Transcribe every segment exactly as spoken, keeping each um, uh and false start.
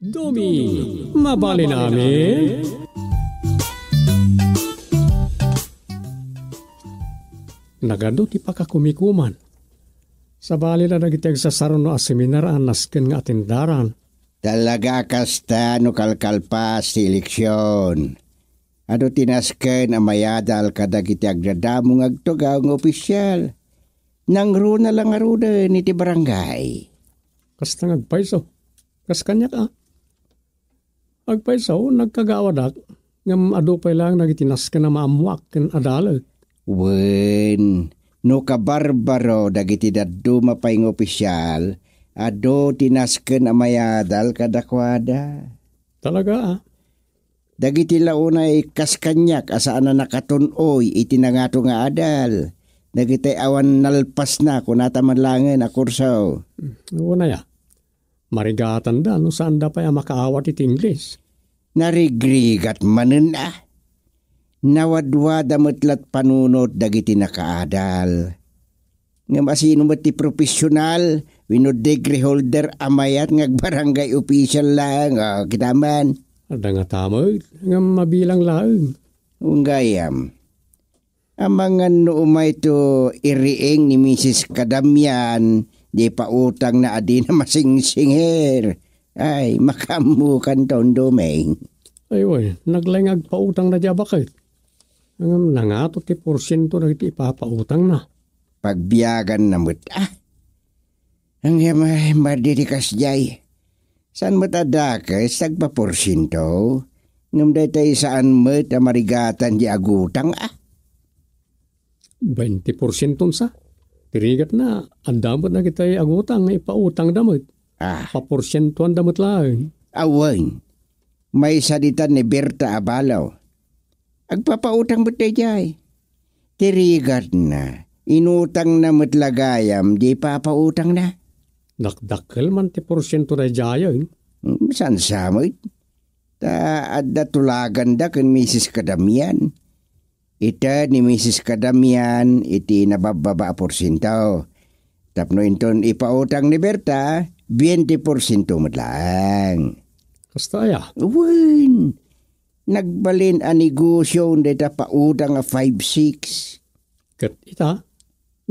Domi, mabalin amin? Nagadu ti pakakumikuman. Sabali la dagiti agsasaruno a seminar a nasken nga atendaran. Talaga a kasta no kalkalpas ti eleksion. Adu ti nasken a mayadal kadagiti agdadamo nga agtugaw nga opisial. Nangruna la ngaruden iti barangay. Kasta nga agpayso. Kas kaniak, a. Agpayso, nagkagawadak, ngem adu pay laeng dagiti nasken a maammoak ken adalek. Wen, no kabarbaro dagiti dadduma pay nga opisial, adu ti nasken a mayadal kadakuada. Talaga, a. Dagiti la unay kas kaniak a saan a nakatun-oy iti nangato nga adal. Dagiti awan nalpasna, kunata man laengen a kurso. Hmm, unay, a. Marigatanda no saanda pay a makaawat iti Ingles. Narigrigat manen, a. Nawadwada met lat panunot dagiti nakaadal. Ngem asino met ti professional wenno degree holder a mayat nga agbarangay official laeng? A, kita man. Adda ngata met, ngem mabilang laeng. Unggayam. Amangan no umayto iriing ni Misis Kadamian, di pautangna a dina masingsingir. Ay, makaammokan ta, Undoming. Ay, wen, naglaing agpautangna di abaket. Ngem nangato ti porsiento dagiti ipapautangna. Pagbiaganna met, a. Ngem, ay, madi ti kasdiay. Saan met a dakes ti agpaporsiento? Ngem daytoy saan met a marigatan di agutang, a. Bainte porsienton sa. Ti rigatna, adda met dagiti agutang nga ipautangda met. A. Paporsientoanda met laeng. Awan. Maysa ditan ni Berta a balo. Agpapautang met daydiay. Ti rigatna, inutangna met la gayam di papautangna. Dakdakkel man ti porsiento daydiayen. Hmm, saan sa met? Ta adda tulaganda ken Misis Kadamian. Ited ni Misis Kadamian iti nababbaba a porsiento. Tapno inton ipautang ni Berta, bainte porsiento met laeng. Kasta aya? Wen, nagbalin a negosio dayta pautang a five six. Ket ita,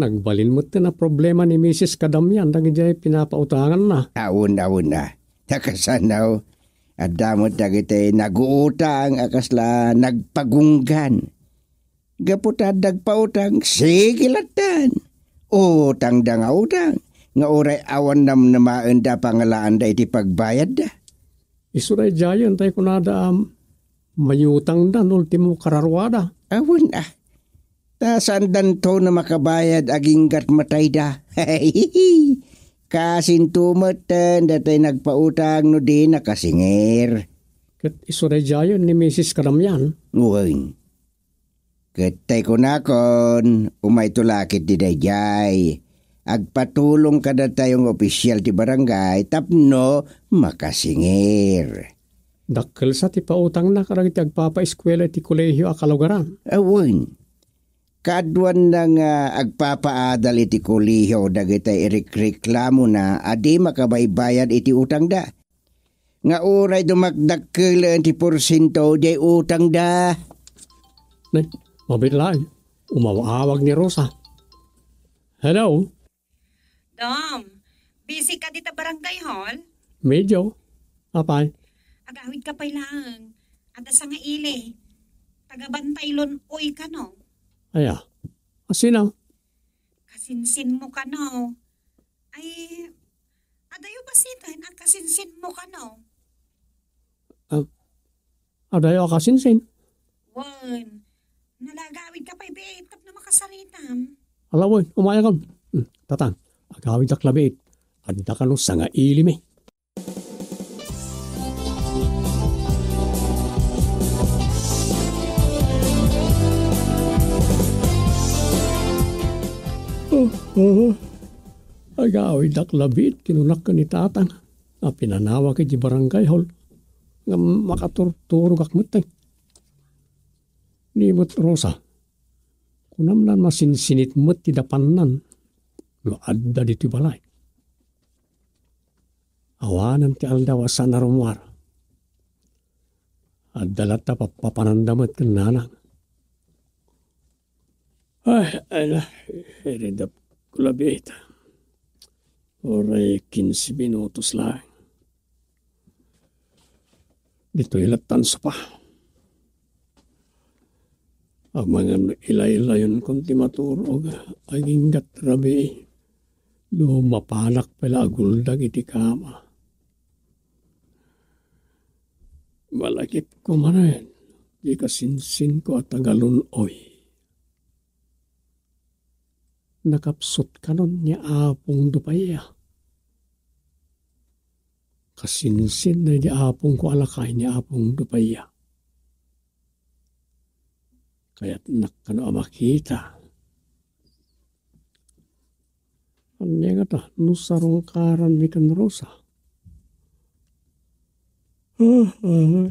nagbalin metten a problema ni Misis Kadamian dagidiay pinapautanganna. Awan, awan a. Ta kasano, adda met dagiti naguutang a kasla nagpagunggan. Gapu ta adda agpautang, sige lattan. Utangda nga utang, nga uray awan namnamaenda a pangalaanda iti pagbayadda. Isu daydiayen tay kunada a mayutangdan ultimo kararuada. Awan a. Ta saandanto a makabayad aginggat matayda. Kasinto metten datay nagpautang no di nakasingir. Ket isu daydiayen ni Misis Kadamian. Wen. Ket tay kunakon, umayto la ketdi daydiay. Agpatulong kadatayo nga opisial ti barangay tapno makasingir. Dakkel sa ti pautangna kadagiti agpapaeskuela iti kolehio a kalugaran. Awan. Kaaduanna nga agpapaadal iti kolehio dagiti irikreklamona a di makabaybayad iti utangda. Nga uray dumakdakkelen ti porsiento diay utangda. Nay, mabiit laeng. Umaw-awag ni Rosa. Hello? Dom, busy ka dita barangay hall? Medyo. Apay? Agawid ka pay laeng. Adda sangaili. Taga Bantaylon-oy kano? Aya. Asino? Kasinsin mo kano? Ay, adayo basiten a kasinsin mo kano? Ah, adayo a kasinsin? Wen, nalagawid ka pay biit tapno makasaritam. Ala wen, umayakon. Hmm, tatang, agawidak la biit. Adda kano sangaili mi. Oh, oh. Agawidak la biit, kinunak ken ni tatang a pinanawag iti barangay hall nga makaturturogak metten. Ni met Rosa, kunam nan masinsinit met ti dapannan no adda ditoy balay. Awanen ti aldaw a saan a rummuar. Adda latta pappapananda met ken nanang. Ay, ala, iridapko labi ita. Uray kinse minutos laeng. Ditoy lattan sapa. Amangan no ilaylayonkon ti maturog, aginggat rabii. No mapanak pay la aguldag iti kama. Malakipko manen, di kasinsinko a tagalun-oy. Nakapsut kanon ni Apong Dupaya. Kasinsin na di apongko a lakay ni Apong Dupaya. Kayatnak kano a makita. Ania ngata no sarungkaranmi ken Rosa? Ah, ah.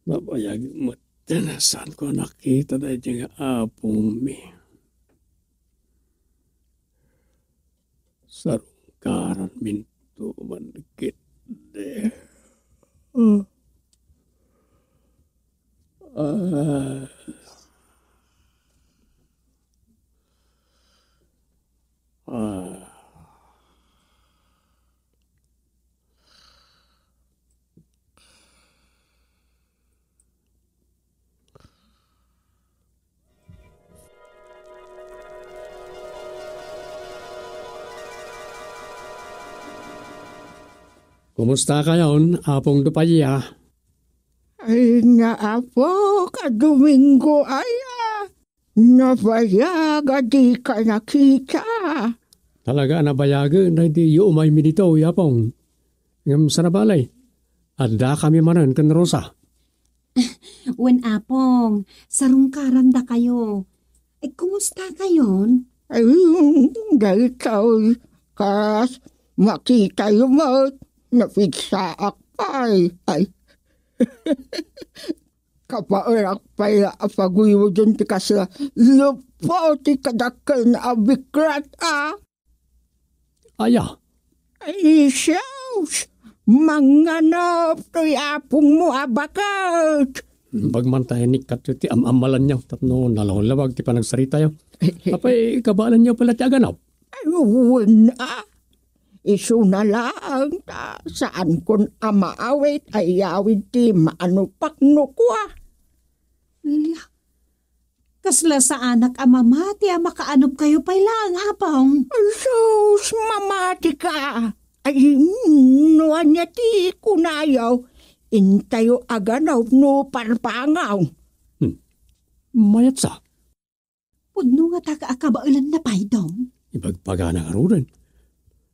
Nabayag met. Saanko a nakita daydi nga apongmi. Sarungkaranminto man ketdi. Ah. Ah. Ah. Kumusta kayon, Apong Dupaya? Ay, nga apo, ka Domingo aya. Nabayag a dika nakita. Talaga a nabayagen daydi yuumaymi ditoy, Apong. Ngem saan a bale, addakami manen ken Rosa. Wen, Apong, sarungkarandakayo. Ay, kumusta kayon? Ay, daytoy, kas makitayo met, napigsaak pay. Ay. Kabaelak pay a paguyweden ti kas luppo ti kadakkel a bikrat, a. Aya? Ay, sus! Manganop toy apongmo a baket! Bagman ta inikatyo ti am-ammalanyo tapno nalawlawag ti panagsaritayo. Apay, kabaelanyo pay la ti aganop? Ay, wen, a. Isuna laeng ta saankon a maawit a iyawid ti maanupakno kua. Ella, kasla saanak a mamati a makaanupkayo pay laeng, Apong. Ay, sus, mamatika. Ay, no ania ti kunayo, intayo aganop no parpangaw. Hmm. Mayat sa. Pudno nga ta kaakabaelanna pay, Dong. Ibagpagana ngaruden.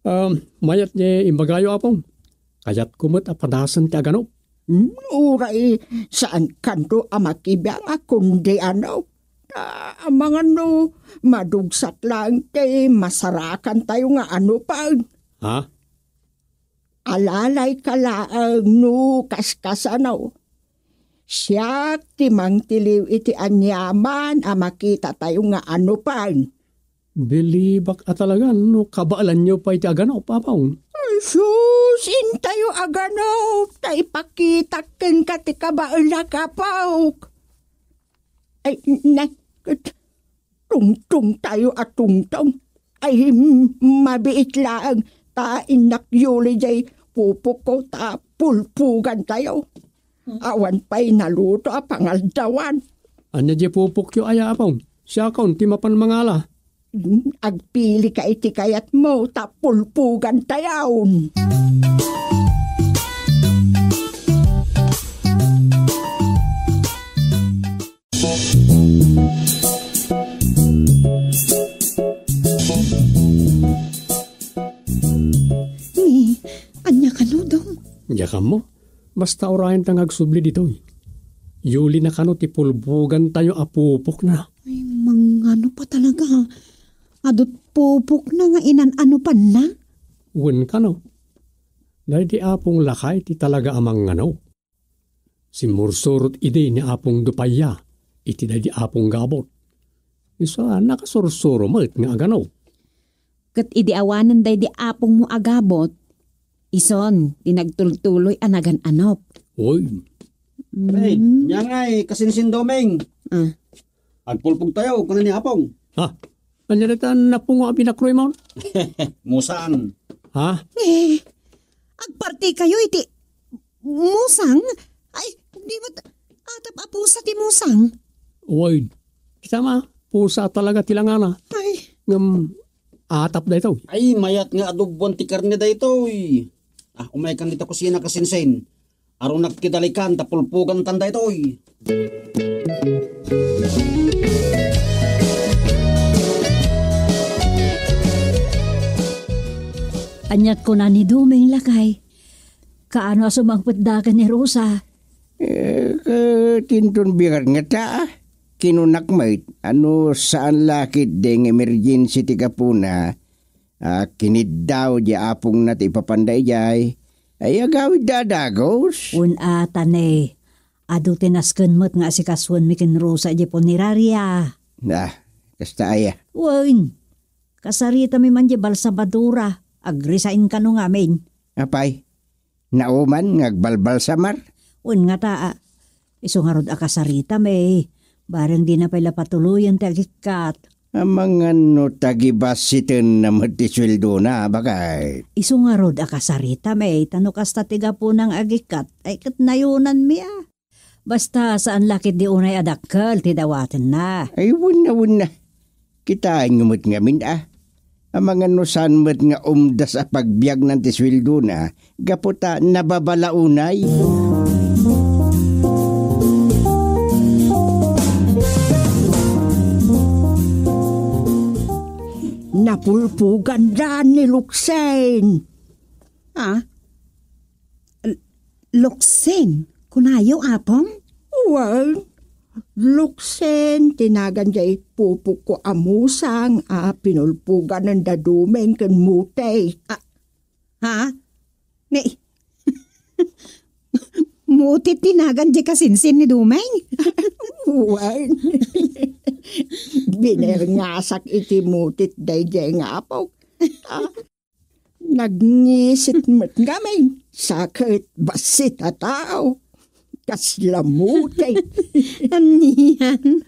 Um, mayat nga imbagayo, Apong. Kayatko met a padasen ti aganop. Hmm, uray, saankanto a makibiang a kundi ano. Ta, amangan no, madugsat laeng ti masarakantayo nga anupen. Ha? Alalayka laeng no kaskasano. Siak ti mangtiliw iti aniaman a makitatayo nga anupen. Bilibak a talaga no kabaelanyo pay ti aganop, Apong. Ay, sus, intayo aganop, ta ipakitak kenka ti kabaelak, Apok. Ay, na, tungtong tayo a tungtong. Ay, m-, mabiit laeng ta innak yuli jay pupokko ta pulpugan tayo. Awan pay naluto a pangaldawan. Ania jay pupokyo aya, Apong? Siakon ti mapan mangala. Agpili ka iti kayatmo ta pulpugan tayon. Ni, ania kano, Dong? Diak ammo. Basta urayen ta nga agsubli ditoy. Yuli na kano ti pulpugan tayo a pupokna. Ay, mangano pa talaga. Adut pupokna nga inan-ano panna? Wen kano. Daydi Apong lakay ti talaga a mangngano. Simmursurot idi ni Apong Dupaya iti daydi Apong Gabot. Isu a nakasursuro met nga aganop. Ket idi awanen daydi apongmo a Gabot, Ison, ti nagtultuloy a nagan-anop. Oy. Hey, Mm. Nya ngay, kasinsin Doming. Ah. Agpulpog tayo, kuna ni Apong. Ha? Anya dayta napungo a binakroy mo? Musang. Ha? Eh, agparti kayo iti musang? Ay, di mo t-, atap a pusa ti musang? Oy, kita ma, pusa talaga ti langana. Ay. Ngem, atap daytoy. Ay, mayat nga adoboan ti karne daytoy. Ah, umay kan dita kusina kasinsin. Arunak ti dalikan ta pulpugantan daytoy. Aniat kuna ni Doming, lakay? Kaano a sumangpet dagen ni Rosa? Eh, ket inton bigat ngata, kinunak met, ano saan la ket deng emergency ti gapuna, a kiniddaw di apongna ti ipapanda idiay, ay agawidda a dagus. Wen a, ta ne, adu ti nasken met nga asikasuenmi ken Rosa idiay puneraria. Ah, kasta aya. Wen, kasaritami man di balsamadura, agresign kano ngamin. Apay, nauman nga agbalbalsamar? Wen ngata, a, isu ngarud a kasaritami, bareng dina pay la patuloyen ti agikkat. Amangan no tagibassitenna met ti sueldona, bakay? Isu ngarud a kasaritami, ta no kasta ti gapuna nga agikkat, ay ket nayonanmi a. Basta saan la ket di unay a dakkel ti dawatenna. Ay, wenna, wenna. Kitaenyo met ngamin a. Amangan no saan met nga umdas a pagbiagnan ti sueldona, gapu ta nababala unay. Napulpugandan ni Luksen. Ah? L-, Luksen, kunayo, Apong? Well, Luksen ti nagan jay pupokko a musang a pinulpuganen da Doming ken Mutey. Ah, ha? Ni-, Mutit ti nagan jay kasinsin ni Doming? Wen. Binerngasak iti Mutit dayjay nga apok. Ah, nagngisit met ngamin. Sa ket bassit a tao. Kasla Mutit. Anian?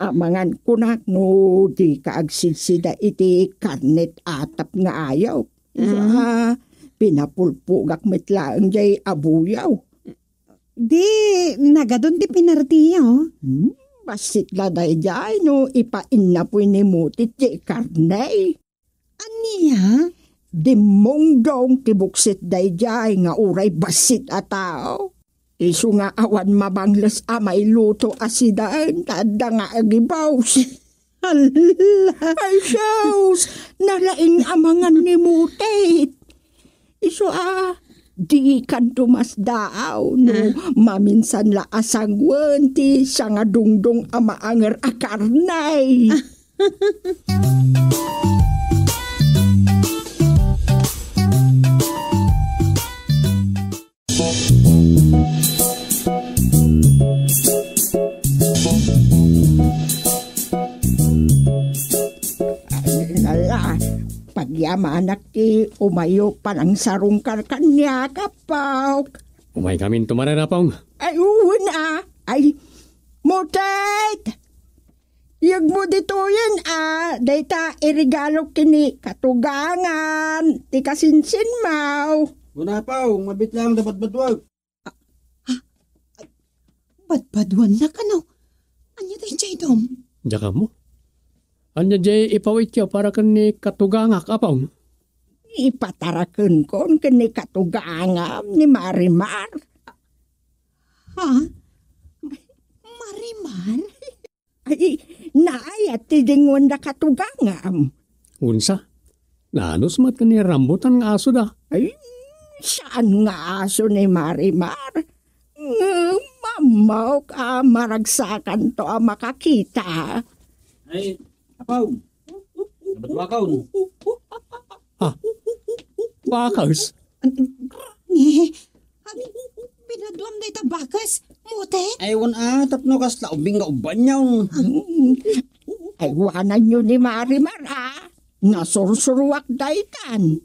Amangan kunak no dika agsidsida iti karnet atap nga ayaw. Ah. Ah, pinapulpugak met laeng jay abuyaw. Di nagadun ti pinartiyo? Hmm, bassit la dayjay no ipainnapuy ni Mutit ti karne. Ania? Dimmongdong ti buksit dayjay nga uray bassit a tao. Isu nga awan mabangles a mailuto a sidaen ta adda nga agibaws. Hala! Ay, sus! Nalaing amangan ni Mutit. Isu a, dikanto masdaaw no maminsan la a sanguen ti sangadungdong a maanger a karne. Ala, pagyamanak ti umayo panangsarungkar kaniak, Apok. Umay kamin tumaren, Apong. Ay, wen a. Ay, Mutit! Yegmo ditoyen a, dayta iregalok ken ni katugangan ti kasinsinmaw. Wen a, Apong, mabiit laeng da badbaduak. Ah, ah, badbaduanna kano? Ania dayjay, Dom? Diak ammo. Ania jay ipawityo para ken ni katugangak, Apong? Ipatarakenkon ken ni katugangam ni Marimar. Ha? Marimar? Ay, naayat ti dingwanda katugangam. Unsa? Naanus met ken ni rambutan nga asoda? Ay, saan nga aso ni Marimar? Ngem ammaok a maragsakanto a makakita. Ay, Apaw, nabadwakaw. Ha? Bakas? Eh, Ag-, binaduam dayta bakas, Mutit? Ay, wen a, tapno kasla ubing nga ubbanyaw. Ay, wananyo ni Marimar, a. Nasursuruak daytan.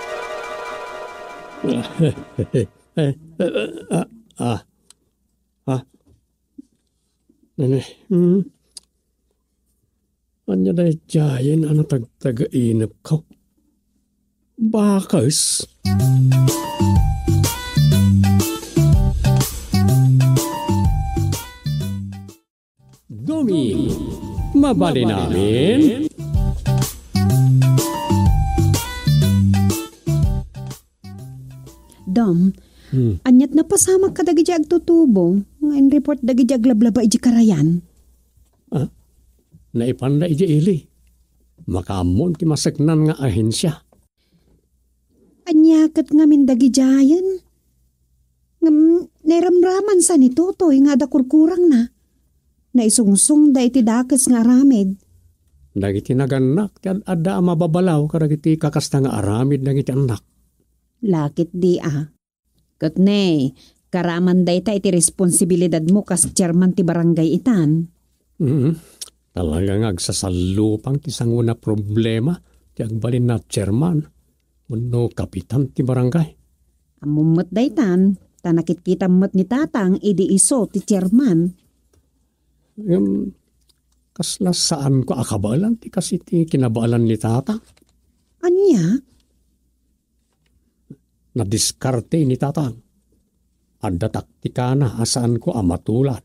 Eh, eh, eh, ah, ah. Ah. Nene, hmm? Ania daydiayen a natagtagainepko? Bakes? Tommy, mabalin amin? Dom, Hmm. Aniat napasamak kadagiti agtutubo nga in-report dagiti aglablaba iti karayan? Ah, naipanda iti ili. Makaammo ti maseknan nga ahensia. Ania ket ngamin dagidiayen? Ngem nairamramansa ni Totoy nga adda kurkurangna. Naisungsongda iti dakes nga aramid. Dagiti nagannak ti ad-adda a mababalaw kadagiti kakasta nga aramid dagiti annak. Lakit di a. Ket ne, karaman dayta iti responsibilidadmo kas chairman ti barangay itan. Mm. Talaga nga agsasallupang ti sango a problema ti agbalin a chairman wenno kapitan ti barangay. Ammom met daytan, ta nakitkitam met ni Tatang idi isu ti chairman. Ngem, kasla saanko a kabaelan ti kas iti kinabaelan ni Tatang. Ania? Nadiskarte ni Tatang. Adda taktikana a saanko a matulad.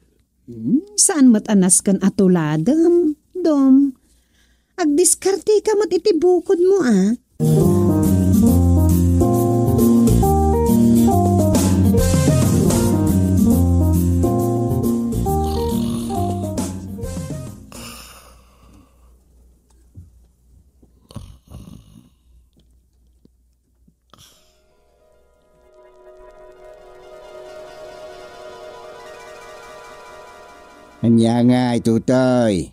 Hmm, saan met a nasken a tuladem, Dom. Agdiskarteka met iti bukodmo, a. Ania ngay, Totoy?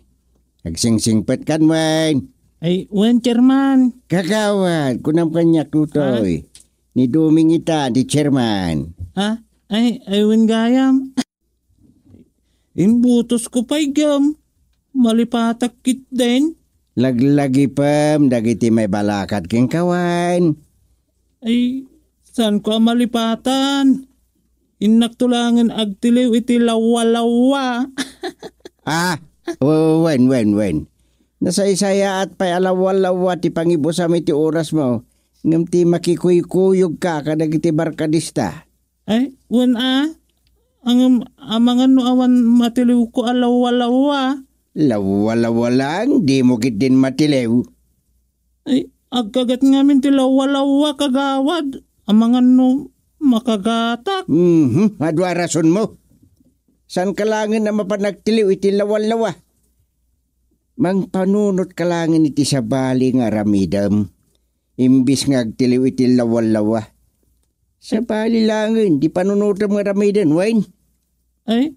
Agsingsingpetkan wen? Ay, wen, Chairman. Kagawad, kunam kaniak, Totoy. Ah? Ni Doming ita, ti Chairman. Ah? Ay, ay, wen gayam. Imbutosko pay gem. Malipatak ketdin. Laglagipem dagiti maibalakad kenka wen. Ay, saanko a malipatan. Innakto laengen agtiliw iti lawwa-lawwa. Ah, wen, wen, wen. Nasaysayaat pay a lawwa-lawwa ti pangibusam iti orasmo, ngem ti makikuykuyogka kadagiti barkadista. Ay, wen a. Ngem amangan no awan matiliwko a lawwa-lawwa. Lawwa-lawwa laeng, dimo ketdin matiliw. Ay, agkagat ngamin ti lawwa-lawwa, kagawad. Amangan no makagatak. Mhm, adu a rasonmo. Saanka laengen a mapan agtiliw iti lawwa-lawwa. Mangpanunotka laengen iti sabali nga aramidem, imbes nga agtiliw iti lawwa-lawwa. Sabali laengen ti panunotem nga aramiden, wen? Ay,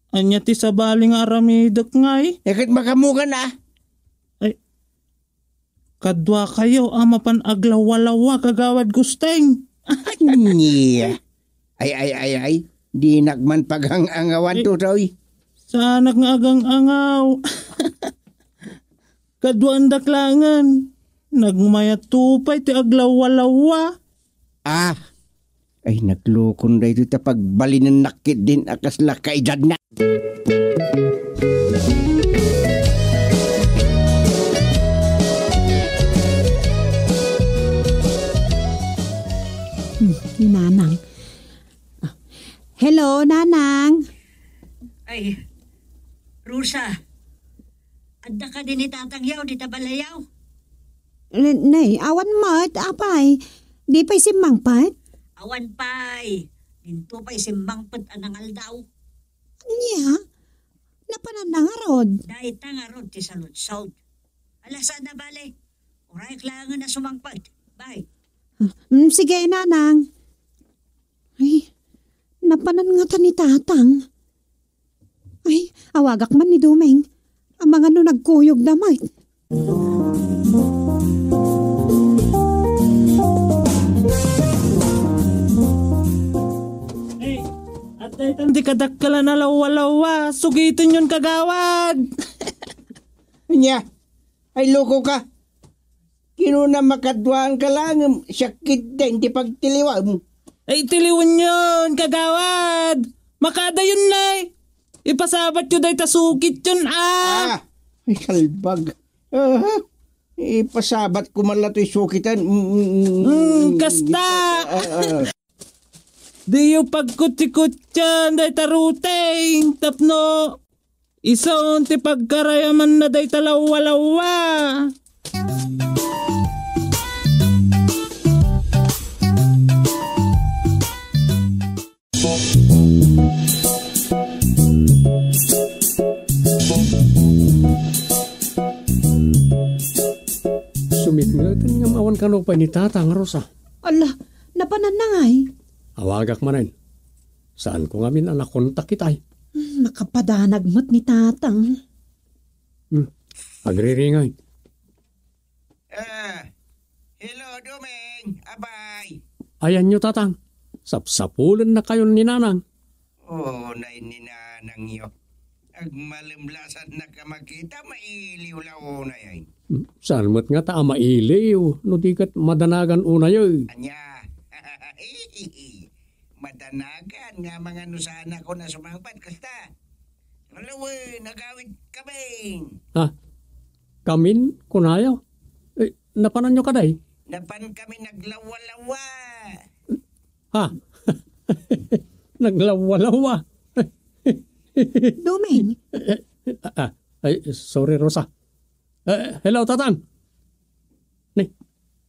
ania ti sabali nga aramidek ngay? Eh, ket makamukan a. Ay, kaduakayo a mapan aglawwa-lawwa, Kagawad Gusteng. Ania? Ay, ay, ay, ay. Dinak man pagang-angawan, Ay. Totoy. Saanak nga agang-angaw. Kaduaandak laengen. Nagmayatto pay ti aglawwa-lawwa. Ah, ay, naglukon daytoy ta pagbalinennak ketdin a kasla kaedadna. Hmm, ni Nanang. Ah, hello, Nanang. Ay, Rosa, adda kadi ni Tatang Yaw dita balayaw? N-, nay, awan met, apay. Di pay simmangpet? Awan pay. Dinto pay simmangpet a nangaldaw. Ania? Napananna ngarud? Dayta ngarud ti saludsod. Ala, saan a bale. Urayek laengen a sumangpet. Bye. Mm, sige, Nanang. Ay, napanan ngata ni Tatang. Ay, awagak man ni Doming. Amangan no nagkuyogda met. Ay, adda itan ti kadakkelan a lawwa-lawwa. Sugitenyon, Kagawad. Ania? Ay, loko ka. Kinuna makaduaanka laeng, siak ketdin ti pagtiliwem. Ay, tiliwenyon, Kagawad! Makaadayon, nay! Ipasabatyo dayta sukityon, a! Ah! Ay, kalbag. Aha. Ipasabat ko man la toy sukitan. Mm, mm, mm, Mm, kasta! Ah, ah. Diyo pagkutsikutsan dayta ruteng tapno Isun ti pagkarayamanna dayta lawwalawwa. Sumitngeten ngem awan kano pay ni Tatang, Rosa. Ala, napananna ngay? Awagak manen. Saanko ngamin a nakontak itay. Hmm, nakapadanag met ni Tatang. Hmm, agriringay. Ah, hello, Doming. Apay. Ayanyo, Tatang. Sapsapulennakayon ni Nanang. Unay ni Nanangyo. Agmalemlasannak a makita, mailiw la unay. Hmm, saan met ngata a mailiw, no di ket madanagan unay, eh. Ania? Madanagan nga amangan no saanakon a sumangpet, kasta. Alawen, agawid kamin. Ha? Kamin, kunayo? Eh, napananyo kadi? Napan kami naglawalawa. Ha? Naglawalawa? Doming. Eh, eh, ah, ah, ay, sorry, Rosa. Eh, hello, Tatang. Ne,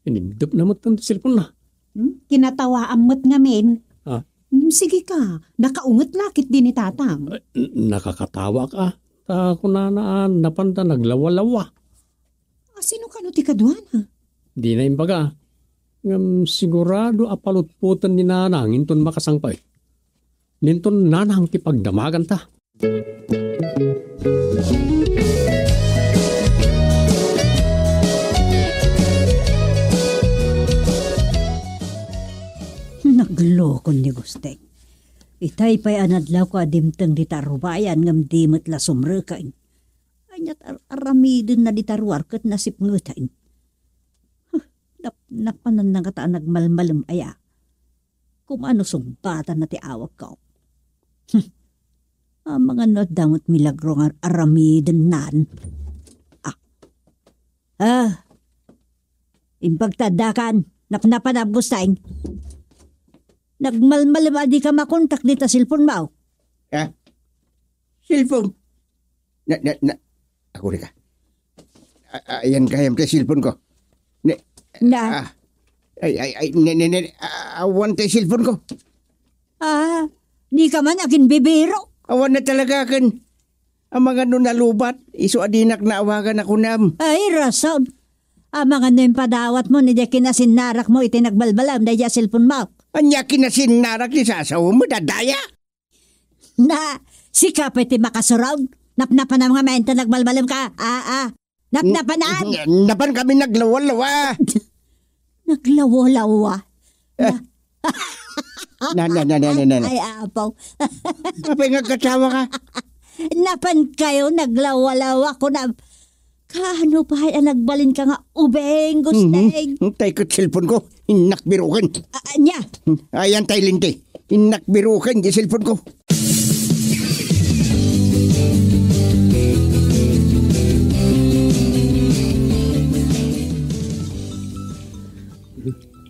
inigdep na met ti cellphone na. Hmm? Kinatawaan met ngamin. Ah. Hmm, sige ka, nakaunget la ketdi ni Tatang. Eh, n-, nakakatawak a. Ta kunana a napanta naglawalawa. A, sino kano ti kaduana? Dina imbaga. Ngem sigurado a palutpoten ni Nanang inton makasangpet. Inton Nanang ti pagdamaganta. Naglokon ni Gusteng. Itay pay a nadlawko a dimteng dita rubayan ngem di met la sumreken. Ania ti ar-, aramidenna dita ruar ket nasipngeten. Huh, nap-, napananna ngata a nagmalmalem aya. Kumano sungbatanna ti awagko. Hmm. Amangan no adda met milagro nga aramidennan. Ah. Ah. Imbag ta addakan, napnapanam, Gusteng. Nagmalmalem a dika makontak dita cellphone mo. Ah? Cellphone? Na, na, na, ako ni ka. A-, a-, ayan gayam ti cellphone ko. Ne, Na? ah, ay, ay, ay, ne, ne, ne, a-, awan ti cellphone ko. Ah, dika man aginbibiro. Awan na talaga ken. Amangan no nalubat, isu a dinak naawagan a kunam. Ay, rason. Amangan no impadawat mo ni diay kinasinnarak mo iti nagbalbalam daydiay a cellphone mo. Ania kinasinnarak ti sasaw mo, dadaya? Na, sika pay ti makasuraw. Napnapanam nga manen ta nagbalbalem ka. Ah, ah. Napnapanam? N-, napan kami naglawalawa. Naglawalawa? Eh. Na, na, na, na, na, na, na. Ay, apaw. Apay nga agkatawa ka? Napan kayo naglawalawa, kunam. Kaano pay a nagbalin ka nga ubing, Gusteng? Mhm. Tay ket cellphone ko, innak biruken. A-, ania? Ayan tay lente, innak biruken ti cellphone ko.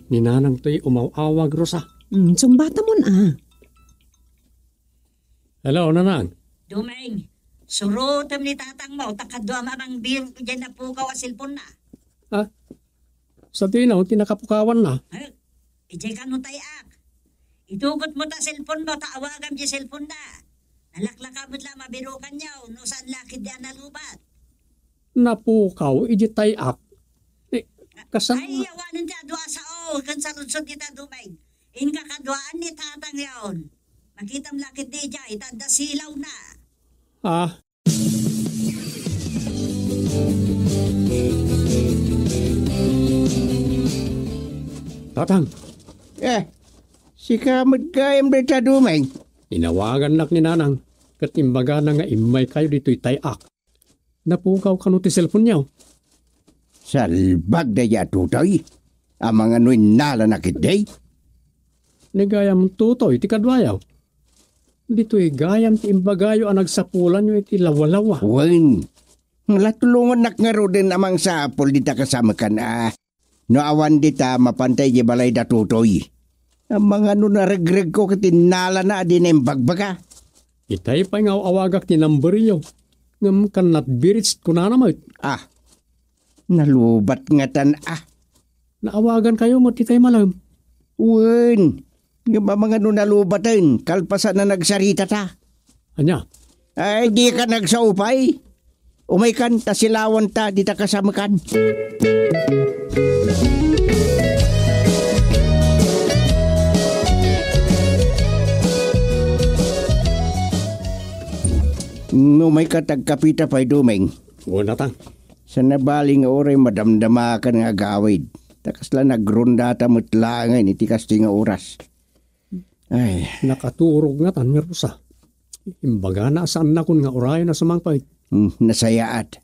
Ni Nanang toy umaw-awag, Rosa. Hmm, sungbatam man, ah. Hello, Nanang. Dumeng, surotem ni tatang mo, ta kaduam a mangbiro diay napukaw a cellphone na. Ha? Sadino ti nakapukawan na? Eh, idiay kano tay-ak. Itugot mo ta cellphone mo, ta awagam diay cellphone na. Nalaklaka met la a mabirukanyo, no saan la ketdi a nalubat. Napukaw idiay tay-ak. Eh, kasan- Ay, awanen ti adu a sao, ken sarudsod dita Dumeng. Inka kaduaan ni tatang yaon. Makitam la ketdi idiay, ta adda silaw na. Ah. Tatang. Eh, sika met gayam dayta Dumeng? Inawagannak ni Nanang, ket imbagana nga immay kayo ditoy tay-ak. Napukaw kano ti cellphone-yo? Salbag daydiay a Totoy. Amangan no innalana ketdi? Ni gayam Totoy ti kaduayo. Ditoy gayam ti imbagayo a nagsapulanyo iti lawalawa. Wen. La tulongannak ngaruden a mangsapul dita kasamekan a. No awan dita, mapanta idiay balay da Totoy. Amangan no naregregko ket innalana a dina imbagbaga. Itay pay nga aw-awagak ti number-yo. Ngem kan Nat Birits kunana met. Ah, nalubat ngatan, ah. Naawagankayo met itay malem. Wen, ngem amangan no nalubaten, kalpasan a nagsaritata. Ania? Ay, dika nagsaupay. Umaykan ta silawanta dita kasamekan. Umayka ta agkapita pay, Domeng. Wen, Tatang. Saan a bali nga uray madamdamakan nga agawid. Ta kasla nagrondata met laengen iti kastoy nga oras. Ay. Nakaturog ngatan ni Rosa. Imbagana a saannakon nga urayen a sumangpet. Hmm, nasayaat.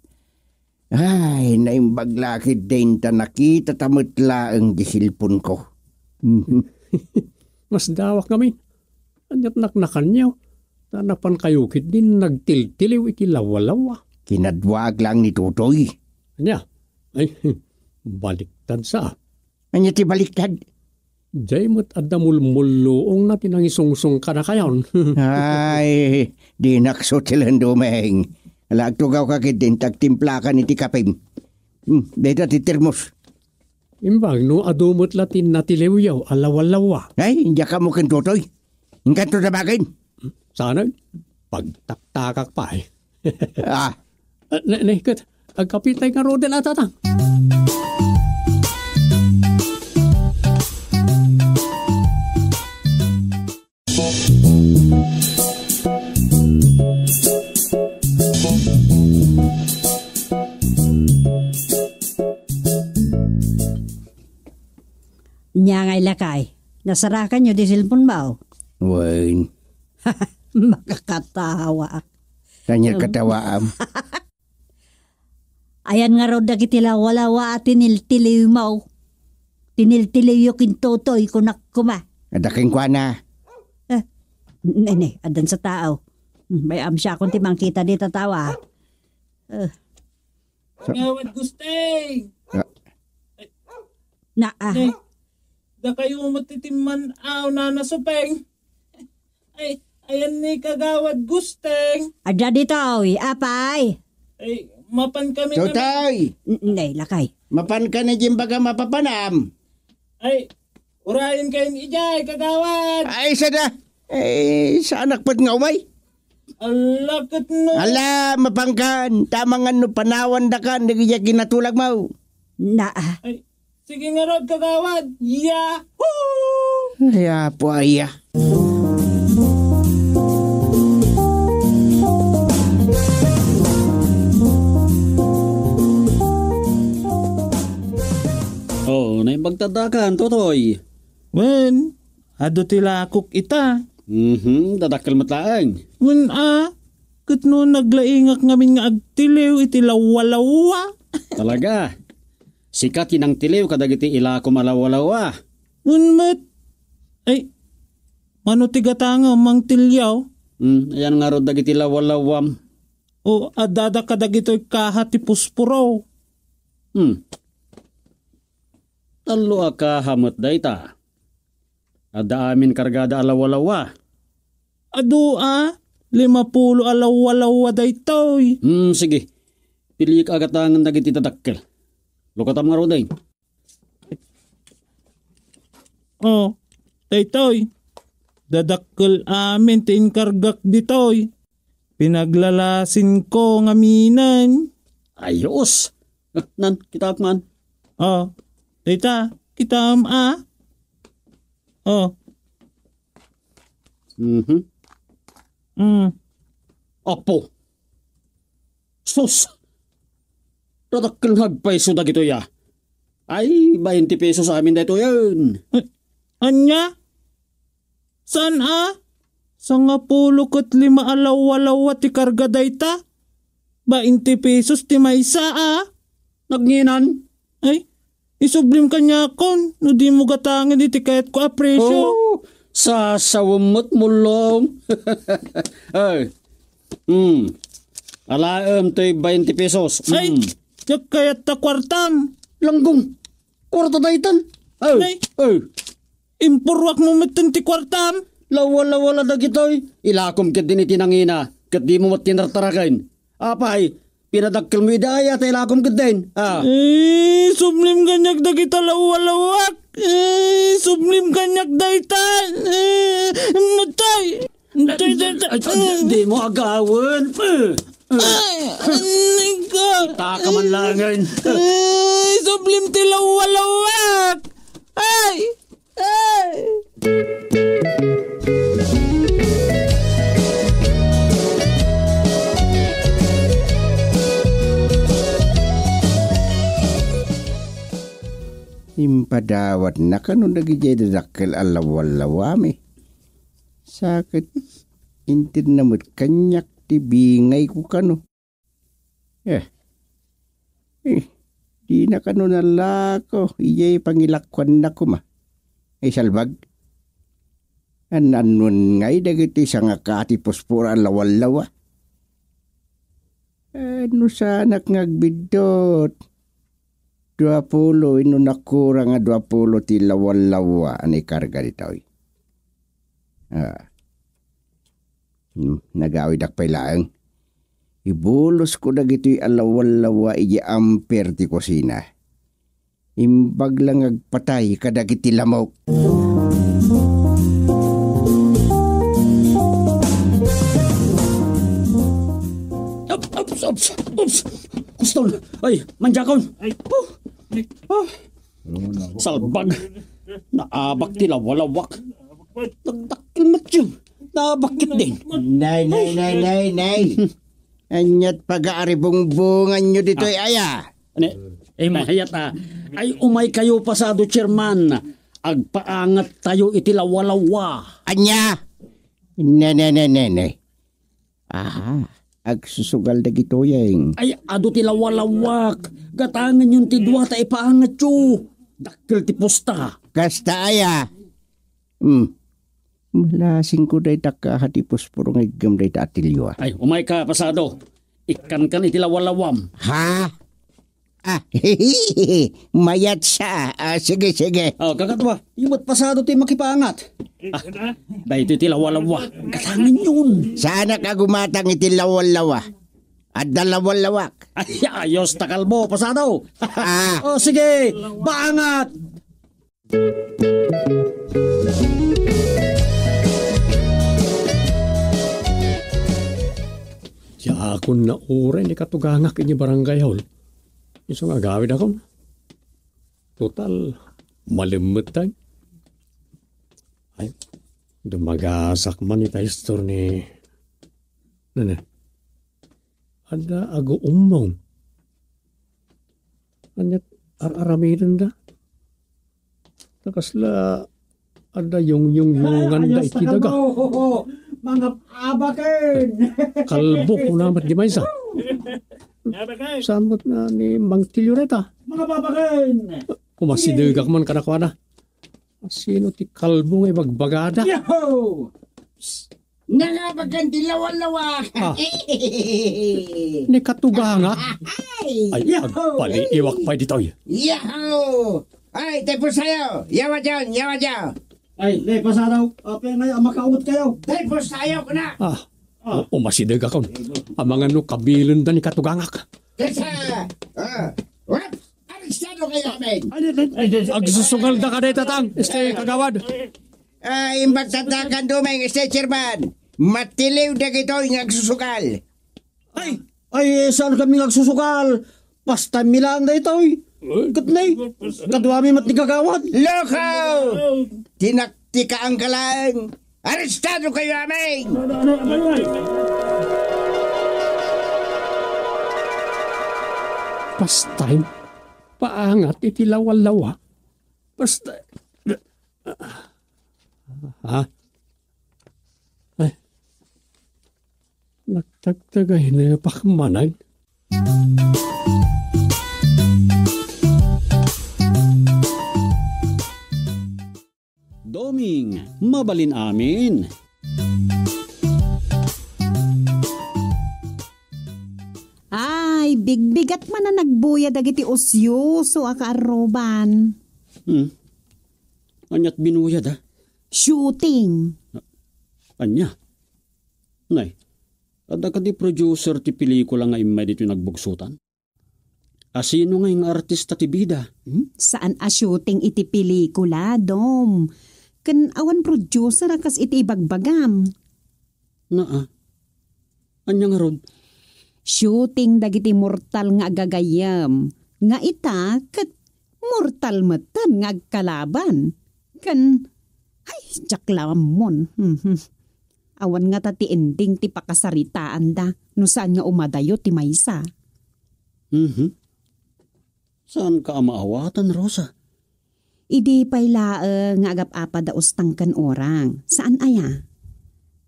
Ay, naimbag la ketdin ta nakitata met laeng di cellphoneko. Masdawak ngamin. Ania't naknakanyo? Ta napankayo ketdin nagtiltiliw iti lawalawa. Kinaduaak laeng ni Totoy. Ania? Ay, baliktad sa. Ania ti baliktad? Diay met adda mulmulluong na ti nangisungsong kadakayon. Ay, dinak sutilen, Domeng. Ala, agtugawka ketdin ta agtimplakan iti kapem. Hmm, dayta ti termos. Imbag no adu met la ti natiliwyo a lawalawa. Ay, diak ammo ken Totoy. Inkanto ta baken. Saan? Pagtaktakak pay. Ah. Ah, ne, ne, ket, agkapitay ngaruden a, Tatang. Nia ngay, lakay, nasarakanyo di cellphone mo? Wen. Makakatawa. Ania katawaam? Ayan ngarud dagiti lawalawa a tiniltiliwmo. Tiniltiliwyo ken Totoy, kunak koma. Adda kenkuana. Eh, ne, ne, addan sa tao. Hmm, may amsiakon ti mangkita dita tao, ah. Eh. Sa- Kagawad Gusteng! Ah. Na, ah. Ne, dakayo met ti timman-aw, Nana Supeng. Ay, ayan ni Kagawad Gusteng. Adda ditoy, apay. Ay, mapan kami Totoy! N-, nay, lakay. Mapan ka na dyan baga mapapanam. Ay, urayen kayo idiay, Kagawad. Ay, sada. Ay, saanak pet nga umay. Ala, ket no. Ala, mapangkan. Tamangan no panawan dakan, dagiti kinatulagmo. Na, ah. Ay, Sige ngarud, Kagawad. Yahoo! Ay, apo, aya. Oh, naimbag ta dakan, Totoy. Wen, adu ti lakok ita. Mhm, dadakkel met laeng. Wen a, ket no naglaingak ngamin nga agtiliw iti lawwalawwa. Talaga? Sika ti nangtiliw kadagiti ilakom a lawwalawwa. Wen met. Ay, mano ti gatangem, mangtiliw? Hmm, ayan ngarud dagiti lawwalawwam. O, addada kadagitoy kaha ti pusporo. Hmm. Tallo a kaha met dayta. Adda amin kargada a lawwalawwa. Adu a, limapulo a lawwalawwa daytoy. Hmm, sige. Piliek a gatangen dagiti dadakkel. Lukatam ngaruden. Oh, daytoy. Dadakkel amin ti inkargak ditoy. Pinaglalasinko ngaminen. Ayos. Nan, kitaak man. Oh, dayta, kitaem a. Oh. Mhm. Mm. Apo. Sus! Dadakkel nga agpayso dagitoy a. Ay, bainte pesos amin daytoyen. Eh, ania? Saan a? Sangapulo ket lima a lawwalawwa ti karga dayta. Bainte pesos ti maysa a. Nagnginan? Ay, isublim kaniakon no dimo gatangen iti kayatko a presyo. Oh, sasawem met, mullong. Ay. Hmm. Alaem toy bainte pesos. Ay, hmm. Diak kayat ta kuartam. Langgong. Kuarta daytan. Ay. Ay. Ay. Impurruakmo metten ti kuartam. Lawwalawwa la dagitoy. Ilakom ketdin iti nangina, ket dimo met tinartaraken. Apay, pinadakkelmo idi aya ta ilakom ketdin? Ah. Eh, sublim kaniak dagita lawalawak. Eh, sublim kaniak dayta. Eh, matay. Matay, matay. Ay, ay, dimo agawen. Eh, eh. Ay, anika. Itaka man langen. Eh, sublim ti lawalawak. Ay. Ay! Impadawatna kano dagidiay dadakkel a lawalawami. Sa ket intedna met kaniak ti bingayko kano. Eh. Eh, dina kano nalako, idiay pangilakuanna koma. Ay, salbag. An-annuan ngay dagiti sangaka ti puspor a lawallawa. Eh, no saanak nga agbiddut, dua pulo, inno nakurang a dua pulo ti lawallawa a naikarga ditoy. Ah. Hmm, nagawidak pay laeng. Ibulosko dagitoy a lawallawa idiay amper ti kusina. Imbag la nga agpatay kadagiti lamok. Ups, ups, ups, ups. Kustol. Ay, mandiakon. Ay. Oh. Oh. Salbag. Naabak ti lawalawak. Nagdakkel met yun. Naabak ketdin. Nay, nay, nay, nay, nay. Ania't pagaaribungbunganyo ditoy, ah, aya? Ani? Eh, mayat, ah. Ay, umay kayo pasado, chairman. Agpaangat tayo iti lawalawa. Ania? Ne, ne, ne, ne, ne. Aha, agsusugal dagitoyeng. Ay, adu ti lawalawak. Gatangen yon ti dua ta ipaangatyo. Dakkel ti pusta. Kasta aya? Hmm. Malasingko dayta kaha ti puspor nga iggem dayta atilio, ah. Ay, umay ka, pasado. Ikkankan iti lawalawam. Ha? Ah, mayat sa. Ah, sige, sige. Oh, kakatwa, ibat pasado ti makipaangat. Ah, daytoy ti lawalawa. Gatangen yon. Saanak a gumatang iti lawalawa? Adda lawalawak. Ay, ayos ta kalbo, pasado. Ah. Oh, sige, paangat. Diakon nauray ni katugangak idiay barangay hall. Isu nga agawidakon. Total, malemmet tayo. Ay, dumagasak man ita istor ni, nana, adda aguummong. Ania't ar-aramidenda? Ta kasla adda yungyungyunganda iti daga. Mga abaken! Kalbo, kuna met di maysa. Abaken! Saan met na ni Mang Tilio reta? Mga abaken! Kumasidegak man kadakuada. Sino ti kalbo nga ibagbagada? Yahoo! Nangabagan ti lawalawa. Ah. Ni katugangak? Ay. Ay, yahoo! Agpaliiwak pay ditoy. Yahoo! Ay, tay pustayo! Yawa diyan, yawa diyan! Ay, ne, pasadaw. Apay nga, makaungot kayo. Tay pustayo, kuna! Ah, ah. U-, umasidegakon. Amangan no kabilenda ni katugangak. Kesa! Ah, what? Arestado kayo, amin! Agsusugal da ka, Tatang. Este, kagawad. Ah, imbag tatakan dumeng, este, chairman. Matiliw dagitoy nga agsusugal. Ay, ay, saan kami nga agsusugal? Pasta mi lang daytoy. Ket ne, kaduami met ti kagawad. Loko! Tinaktikaan ka lang. Arestado kayo, amin! Pastay, paangat iti lawalawa. Pastay. Ha? Ay. Nagtagtagay na pakmanag. Doming, mabalin amin. Ay, bigbigat man a nagbuya dagiti usyoso a kaarruban. Hmm. Ania't binuyad, a? Shooting. Ania? Nay, Adda kadi producer ti pelikula nga immay ditoy nagbugsotan? Asino ngay nga artista ti bida? Hmm? Saan a shooting iti pelikula, Dom. Ken awan producer a kas iti ibagbagam. Naa. Ania ngarud? Shooting dagiti mortal nga agagayyem. Nga ita ket mortal metten nga agkalaban. Ken, ay, diak la ammon. Mhm. Awan ngata ti ending ti pakasaritaanda no saan nga umadayo ti maysa. Mhm. Saanka a maawatan, Rosa? Idi pay laeng nga agap-apa da Ustang ken Orang. Saan aya?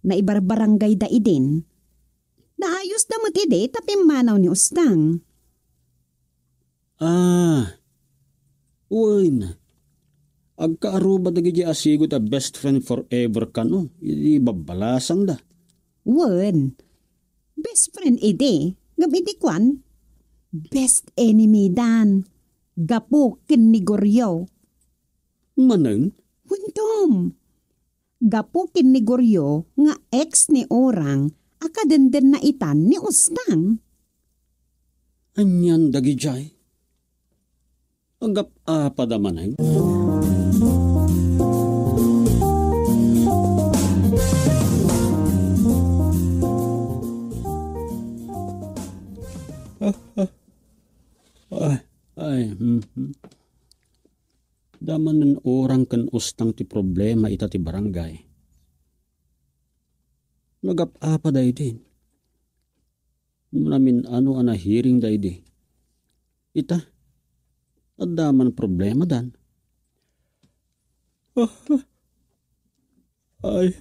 Naibarbarangay da idin. Naayos da met idi ta pimmanaw ni Ustang. Ah, wen. Agkaaruba dagiti asigud a best friend forever kano, idi babbalasangda. Wen. Best friend idi, ngem idi kuan, best enemy dan. Gapu ken ni Goryo. Manen? Wen, Dom. Gapu ken ni Goryo nga ex ni Orang a kadendenna itan ni Ustang. Anian dagidiay? Agap-apada manen? Ah, ah. Ay, ay, mhm. Damanen Orang ken Ustang ti problema ita ti barangay. Nagap-apa daydi. Namin-ano a nahiring daydi. Ita, adda man problema dan. Ah, ay,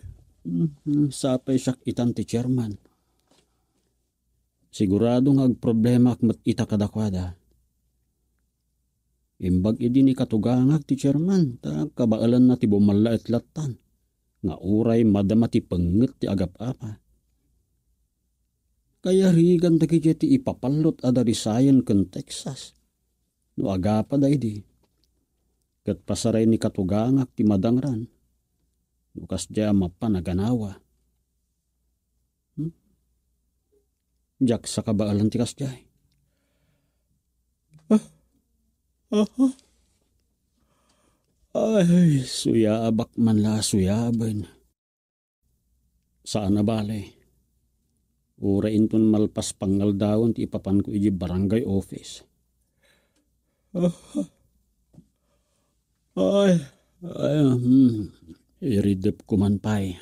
mm, sapay siak itan ti chairman. Sigurado nga agproblemaak met ita kadakuada. Imbag idi ni katugangak ti chairman, ta kabaelanna ti bumallaet lattan, nga uray madama ti pengnget ti agap-apa. Kayarigan dagiti ti ipapallot a darisayen ken Texas, no agapa daydi. Ket pasaray ni katugangak ti madangran, no kasdiay a mapan a ganawa. Hmm? Diak sa kabaelan ti kasdiay. Ah, ah, ah. Ay, suyaabak man la, suyaben. Saan a bale. Uray inton malpas pangaldawen ti ipapanko iti barangay office. Ah, ay, ay, hmm. Iridep ko man pay.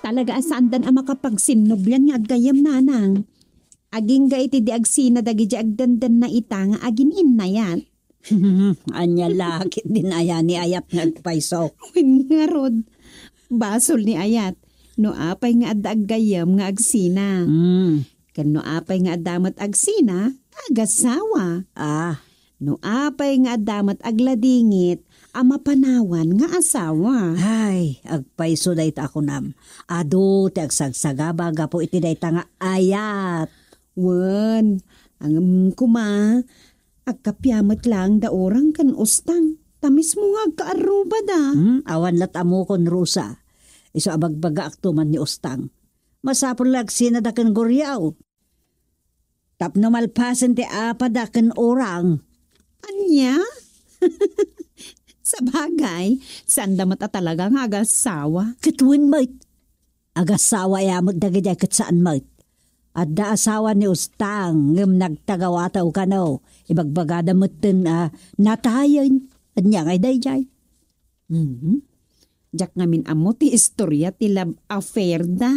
Talaga a saandan a makapagsinnublian nga aggayyem, nanang. Agingga iti di agsina dagiti agdandanna ita nga agin-innayat. Ania la ket din aya ni Ayat nga agpayso? Wen ngarud, basol ni Ayat. No apay nga adda aggayyem nga agsina. Hmm. Ken no apay nga adda met agsina, agasawa. Ah. No apay nga adda met agladingit a mapanawan nga asawa. Ay, agpayso dayta a kunam. Adu ti agsagsagaba gapu iti dayta nga Ayat. Wen, ngem koma, agkappia met laeng da Orang ken Ustang. Ta mismo nga agkaarrubada. Hmm, awan lat ammokon, Rosa. Isu a bagbagaakto man ni Ustang. Masapul nga agsinada ken Guriaw. Tapno malpasen ti apada ken Orang. Ania? Sabagay, saanda met a talaga nga agasawa. Ket wen met, agasawa aya met dagidiay ket saan met. Adda asawa ni Ustang, ngem nagtagawatew kano. Ibagbagada metten a natayen. Ania ngay daydiay? Mhm. Diak ngamin ammo ti istorya ti love affair da.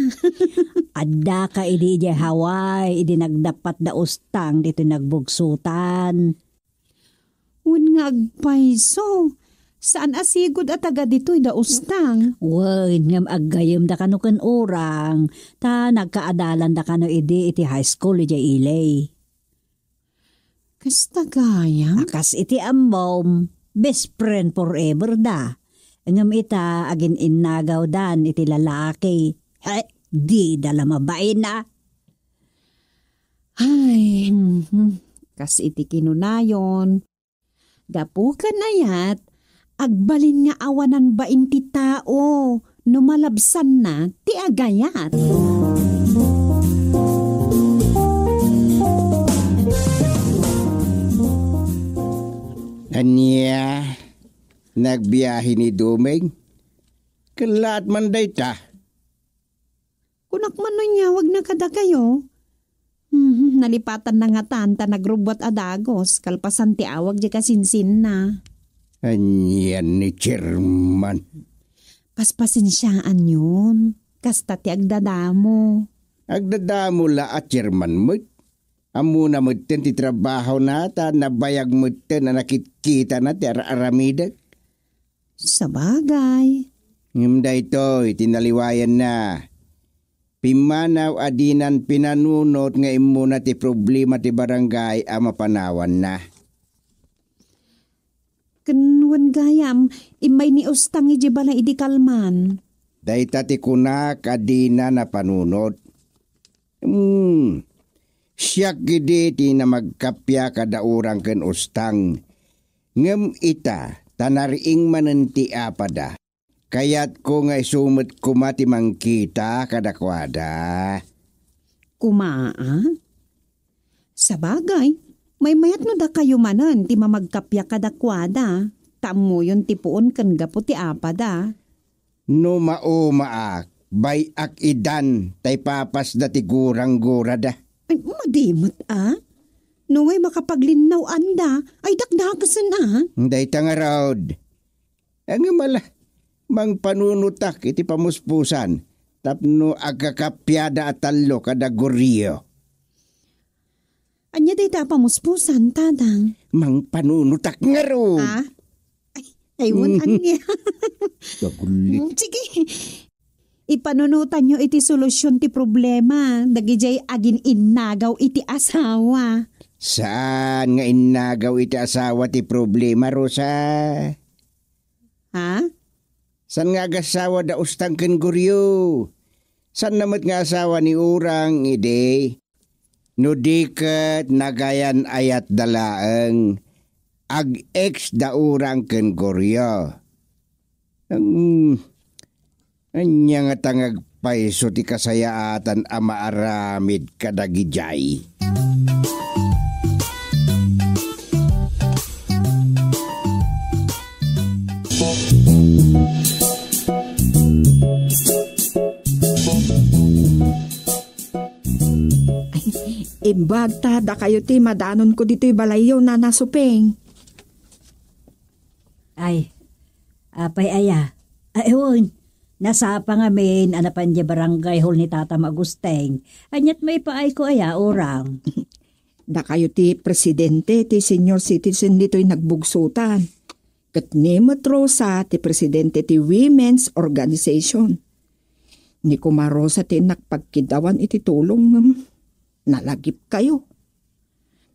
Addaka idi idiay Hawaii, idi nagdappat da Ustang ditoy nagbugsotan. Wen nga agpayso, saan a sigud a taga ditoy da Ustang. Wen, ngem aggayemda kano ken Orang, ta nagkaadalanda kano idi iti high school idiay Ilay. Kasta gayam? A, kas iti ammom, Best friend forever da. Ngem ita, agin-innagawdan iti lalaki. He, dida la mabain a. Ay, mhm. Kas iti kinunayon, gapu ken ayat, agbalin nga awanan bain ti tao no malabsanna ti agayat. Ania? Nagbiahe ni Dumeng? Ken laat man dayta. Kunak man no inyawagna kadakayo. Hmm, nalipatanna ngatan ta nagrubbuat a dagus, kalpasan ti awag di kasinsinna. Anian ni Chairman? Paspasensiaanyon. Kasta ti agdadamo. Agdadamo la a Chairman met. Ammona metten ti trabahona ta nabayag metten a nakitkitana ti ar-aramidek. Sabagay. Ngem daytoy ti naliwayanna. Pimmanaw a dinan pinanunot nga immuna ti problema ti barangay a mapanawanna. Ken wen gayam, immay ni Ustang idiay balay idi kalman. Dayta ti kunak a dina napanunot. Hmm. Siak idi ti namagkappia kada Urang ken Ustang. Ngem ita, ta nariing manen ti apada. Kayatko nga isu met koma ti mangkita kadakuada. Koma, a? Sabagay, maymayat no dakayo manen ti mamagkappia kadakuada, ta ammoyon ti puon ken gapu ti apada. No maumaak, bay-ak idan ta ipapasda ti gurang-gurada. Ay, madi met a? No way makapaglinnaw-anda, ay dakdakesen a? Dayta ngarud. Ngem ala, mangpanunotak iti pamuspusan tapno agkakappiada a tallo kada Gorio. Ania dayta a pamuspusan, Tatang? Mangpanunotak ngarud. Ah? Ay, ay, wen, ania? Dagullit. Mm, sige. Ipanunotanyo iti solusyon ti problema, dagidiay agin-innagaw iti asawa. Saan nga innagaw iti asawa ti problema, Rosa? Ha? Saan nga agasawa da Ustang ken Gorio? Saan na met nga asawa ni Urang idi? No di ket nagayan-ayatda laeng, ag-ex da Urang ken Gorio. Ang, ania ngata nga agpayso ti kasayaatan a maaramid kadagidiay? Ay, imbag ta dakayo ti madanonko ditoy balayyo, Nana Suping. Ay, apay aya? Ay, wen, nasapa ngamin a napan diay barangay hall ni Tata Agusteng. Aniat maipaayko aya, Urang? Dakayo ti presidente ti senior citizen ditoy Nagbugsotan. Ket ni met Rosa ti presidente ti women's organization. Ni Kuma Rosa ti innak pagkiddawan iti tulong, ngem nalagipkayo.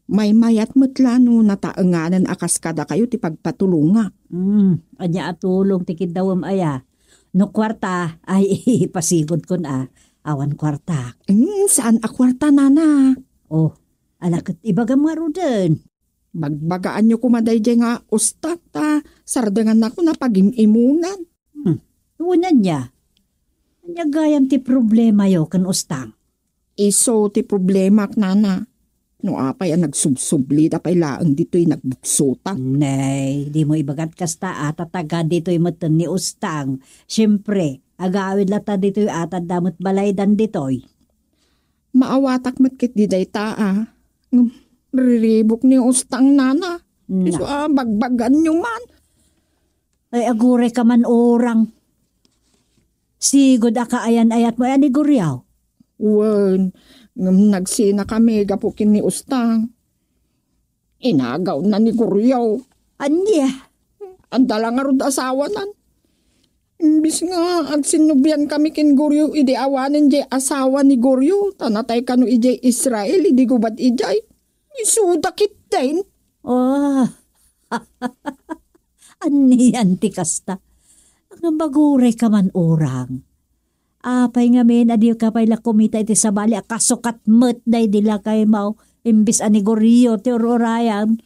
Maymayat met la no nataenganen a kas kadakayo ti pagpatulongak. Hmm, ania a tulong ti kiddawem aya? No kuarta, ay, ipasigudkon a, awan kuartak. Hmm, saan a kuarta, Nana? Oh, ala ket ibagam ngaruden. Bagbagaanyo koma daydiay nga Ustang ta sardengannakon a pagim-imunan. Hmm. Wen ania? Ania gayam ti problemayo ken Ustang? Isu ti problema, Nana. No apay a nagsubsublida pay laeng ditoy Nagbugsotan. Nay, dimo ibagat kasta a, ta taga ditoy metten ni Ustang. Siempre, agawid latta ditoy a, ta adda met balaydan ditoy. Maawatak met ketdi dayta a. Ngem riribuk ni Ustang, Nana. Na. Isu a bagbagaanyo man. Ay, aguray ka man, Urang. Sigud a kaayan-ayatmo aya ni Guriaw? Wen, ngem nagsinakami gapu ken ni Ustang. Inagawna ni Guriaw. Ania? Adda la ngarud asawanan. Imbis nga agsinnubiankami ken Guriaw idi awanen diay asawa ni Guriaw, ta natay kano idiay Israel idi gubad idiay. Isuda ketdin. Oh. Anian ti kasta? Agbaguray ka man, Urang. Apay ngamin a dika pay la kumita iti sabali a kasukat met daydi lakaymo, imbes a ni Goryo ti ur-urayan?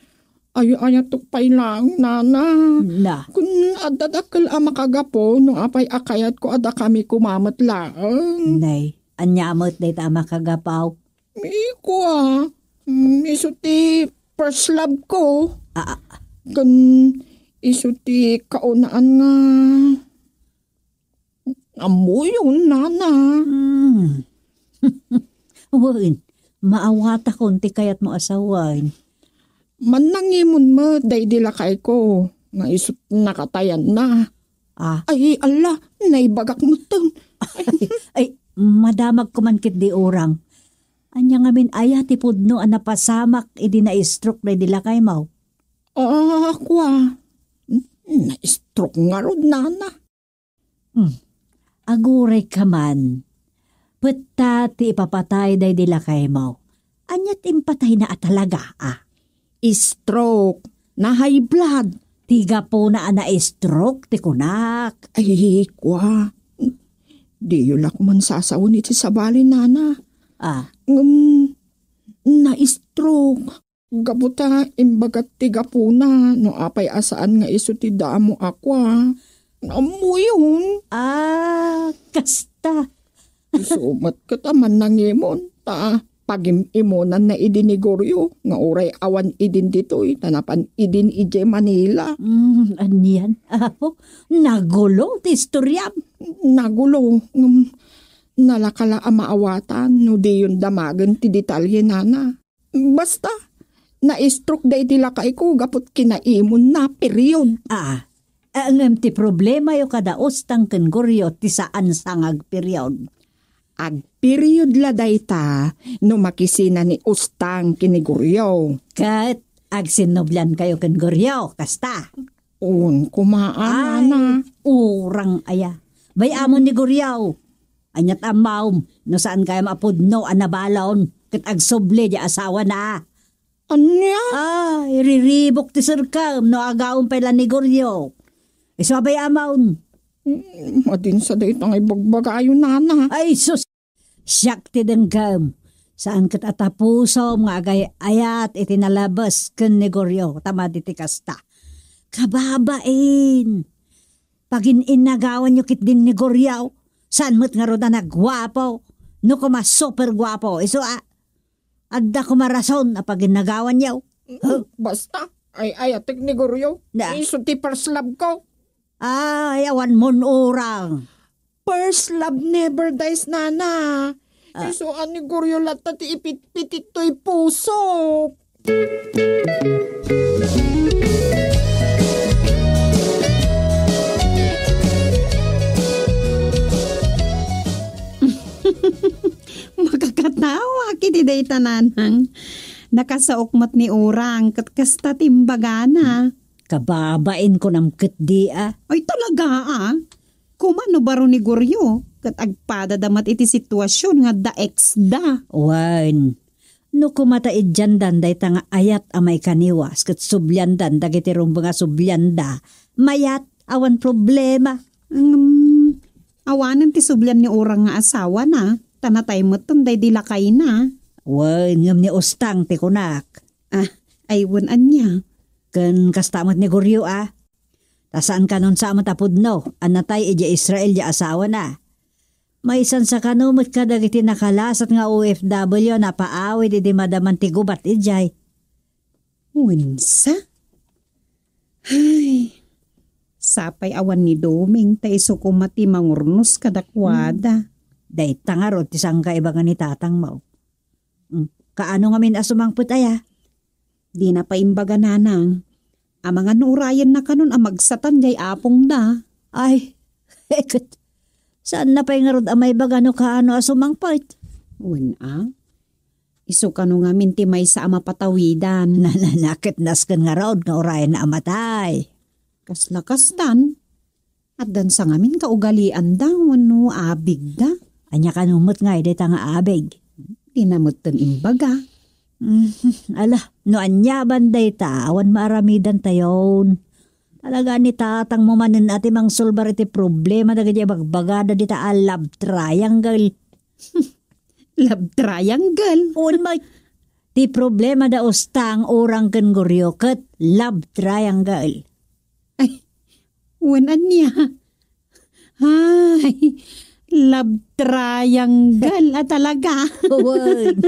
Ay-ayatek pay laeng, nana. Na. Kun adda dakkel a makagapu, no apay a kayatko a dakami koma met laeng. Nay, ania met dayta a makagapu? Iko, ah. Mm, isu ti first love ko. Ah, ah. Ken isu ti kaunaan nga ammoyon, nana. Hmm. Wen, maawatakon ti kayatmo a sawen. Mannangimon met daydi lakayko nga isu ti nakatayanna. Ah. Ay, Allah, naibagak metten. Ay, madamagko man ketdi, Urang. Ania ngamin aya ti pudno a napasamak idi na-stroke daydi lakaymo? Ah, kua. Na-stroke ngarud, nana. Hmm. Aguray ka man. Petta ti ipapatay daydi lakaymo. Ania ti impatayna a talaga, a? Stroke. Na-high blood. Ti gapuna a na-stroke ti kunak. Ay, kua. Diyo la koma sasawen iti sabali, nana. Ah. Ngem, na-stroke. Gapu ta imbagat ti gapuna, no apay a saan nga isu ti damo a kua. Ammoyon. Ah, kasta. Isu met ket a mannangimon, ta pagim-imonanna idi ni Goryo, nga uray awan idin ditoy, ta napan idin idiay Manila. Mm, anian, apo? Nagulo ti istoriam. Nagulo, ngem nalaka la a maawatan no diyon damagen ti detalye, nana. Basta, na-stroke daydi lakayko gapu ti kinaimonna, period. Ah, eh, ngem ti problemayo kada Ustang ken Goryo ti saan sa nga agperiod. Agperiod la dayta no makisina ni Ustang ken ni Goryo. Ket agsinnubliankayo ken Goryo, kasta? Wen, koma, ay, nana. Urang aya. Bay-amon ni Goryo. Aniat ammom, no saan kayam a pudno a nabalon, ket agsubli di asawana. Ania? Ay, riribuk ti serkem, no agaom pay la ni Goryo. Isu a bay-amon. Mm, madinsa dayta nga ibagbagayo, nana. Ay, sus! Siak ti denggem. Saan ket a tapusom nga agay-ayat iti nalabes ken ni Goryo, ta madi ti kasta. Kababain! Pagin-innagawanyo ketdin ni Goryo. Saan met ngarud a nagguapo? No koma super guapo, isu a, adda koma rason a paginnagawanyo. Huh? Basta, ay-ayatek ni Goryo. Na. Isu ti first love ko. Ay, awan mon urang. First love never dies, nana. Ah. Isu a ni Goryo latta ti ipitpitik toy pusok. Makakatawa kiti dayta, nanang. Nakasaok met ni Urang, ket kasta ti imbagana. Kababain kunam ketdi a. Ay, talaga, a. Koma no baro ni Goryo, ket agpadada met iti situasion nga adda ex da. Wen, no koma ta idiandan dayta nga ayat a maikaniwas ket subliandan dagiti rumbeng a sublianda, mayat, awan problema. Ngem, awanen ti sublian ni Urang nga asawana, ta natay metten daydi lakayna. Wen, ngem ni Ustang ti kunak. Ah, ay wen ania? Ken kasta met ni Goryo a. Ta saan kanon sa met a pudno a natay idiay Israel di asawana. Maisansa kano met kadagiti nakalasat nga O F W a napaawid idi madaman ti gubat idiay. Wensa? Ay, sapay awan ni Doming ta isu koma ti mangurnos kadakuada. Hmm. Dayta ngarud ti sangkaibagan ni tatangmo. Hmm. Kaano ngamin a sumangpet aya? Dina pay imbaga, nanang. Amangan no urayenna kanon a magsatan jay apongda. Ay, ket saanna pay ngarud a maibaga no kaano a sumangpet. Wen a? Isu kano ngamin ti maysa a mapatawidan. Nananaket nasken ngarud nga urayenna a matay. Kasla kastan. Addansa ngamin kaugalianda wenno abigda. Ania kano met ngay dayta nga abig? Dina metten imbaga. Mm, ala, no aniaban dayta, awan maaramidantayon. Talaga ni tatangmo manen a ti mangsolbar iti problema dagiti bagbagada dita a love triangle. Love triangle? Wen, may, ti problema da Ustang, Orang ken Goryo ket love triangle. Ay, wen ania? Ay, love triangle a talaga. Wen.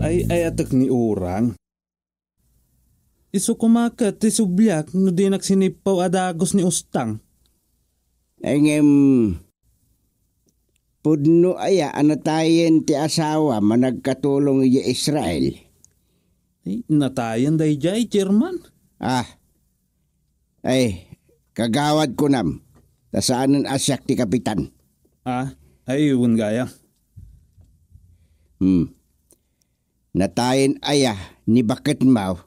Ay, ay, atek ni Orang. Isu koma ket ti subliak no dinak sinippaw a dagus ni Ustang. Ay, ngem, pudno aya a natayen ti asawa a nagkatulong idiay Israel? Ay, natayen daydiay, Chairman. Ah. Ay, kagawad kunam, ta saanen a siak ti kapitan. Ah, ay, wen gayam. Hmm. Natayen aya ni baketmo?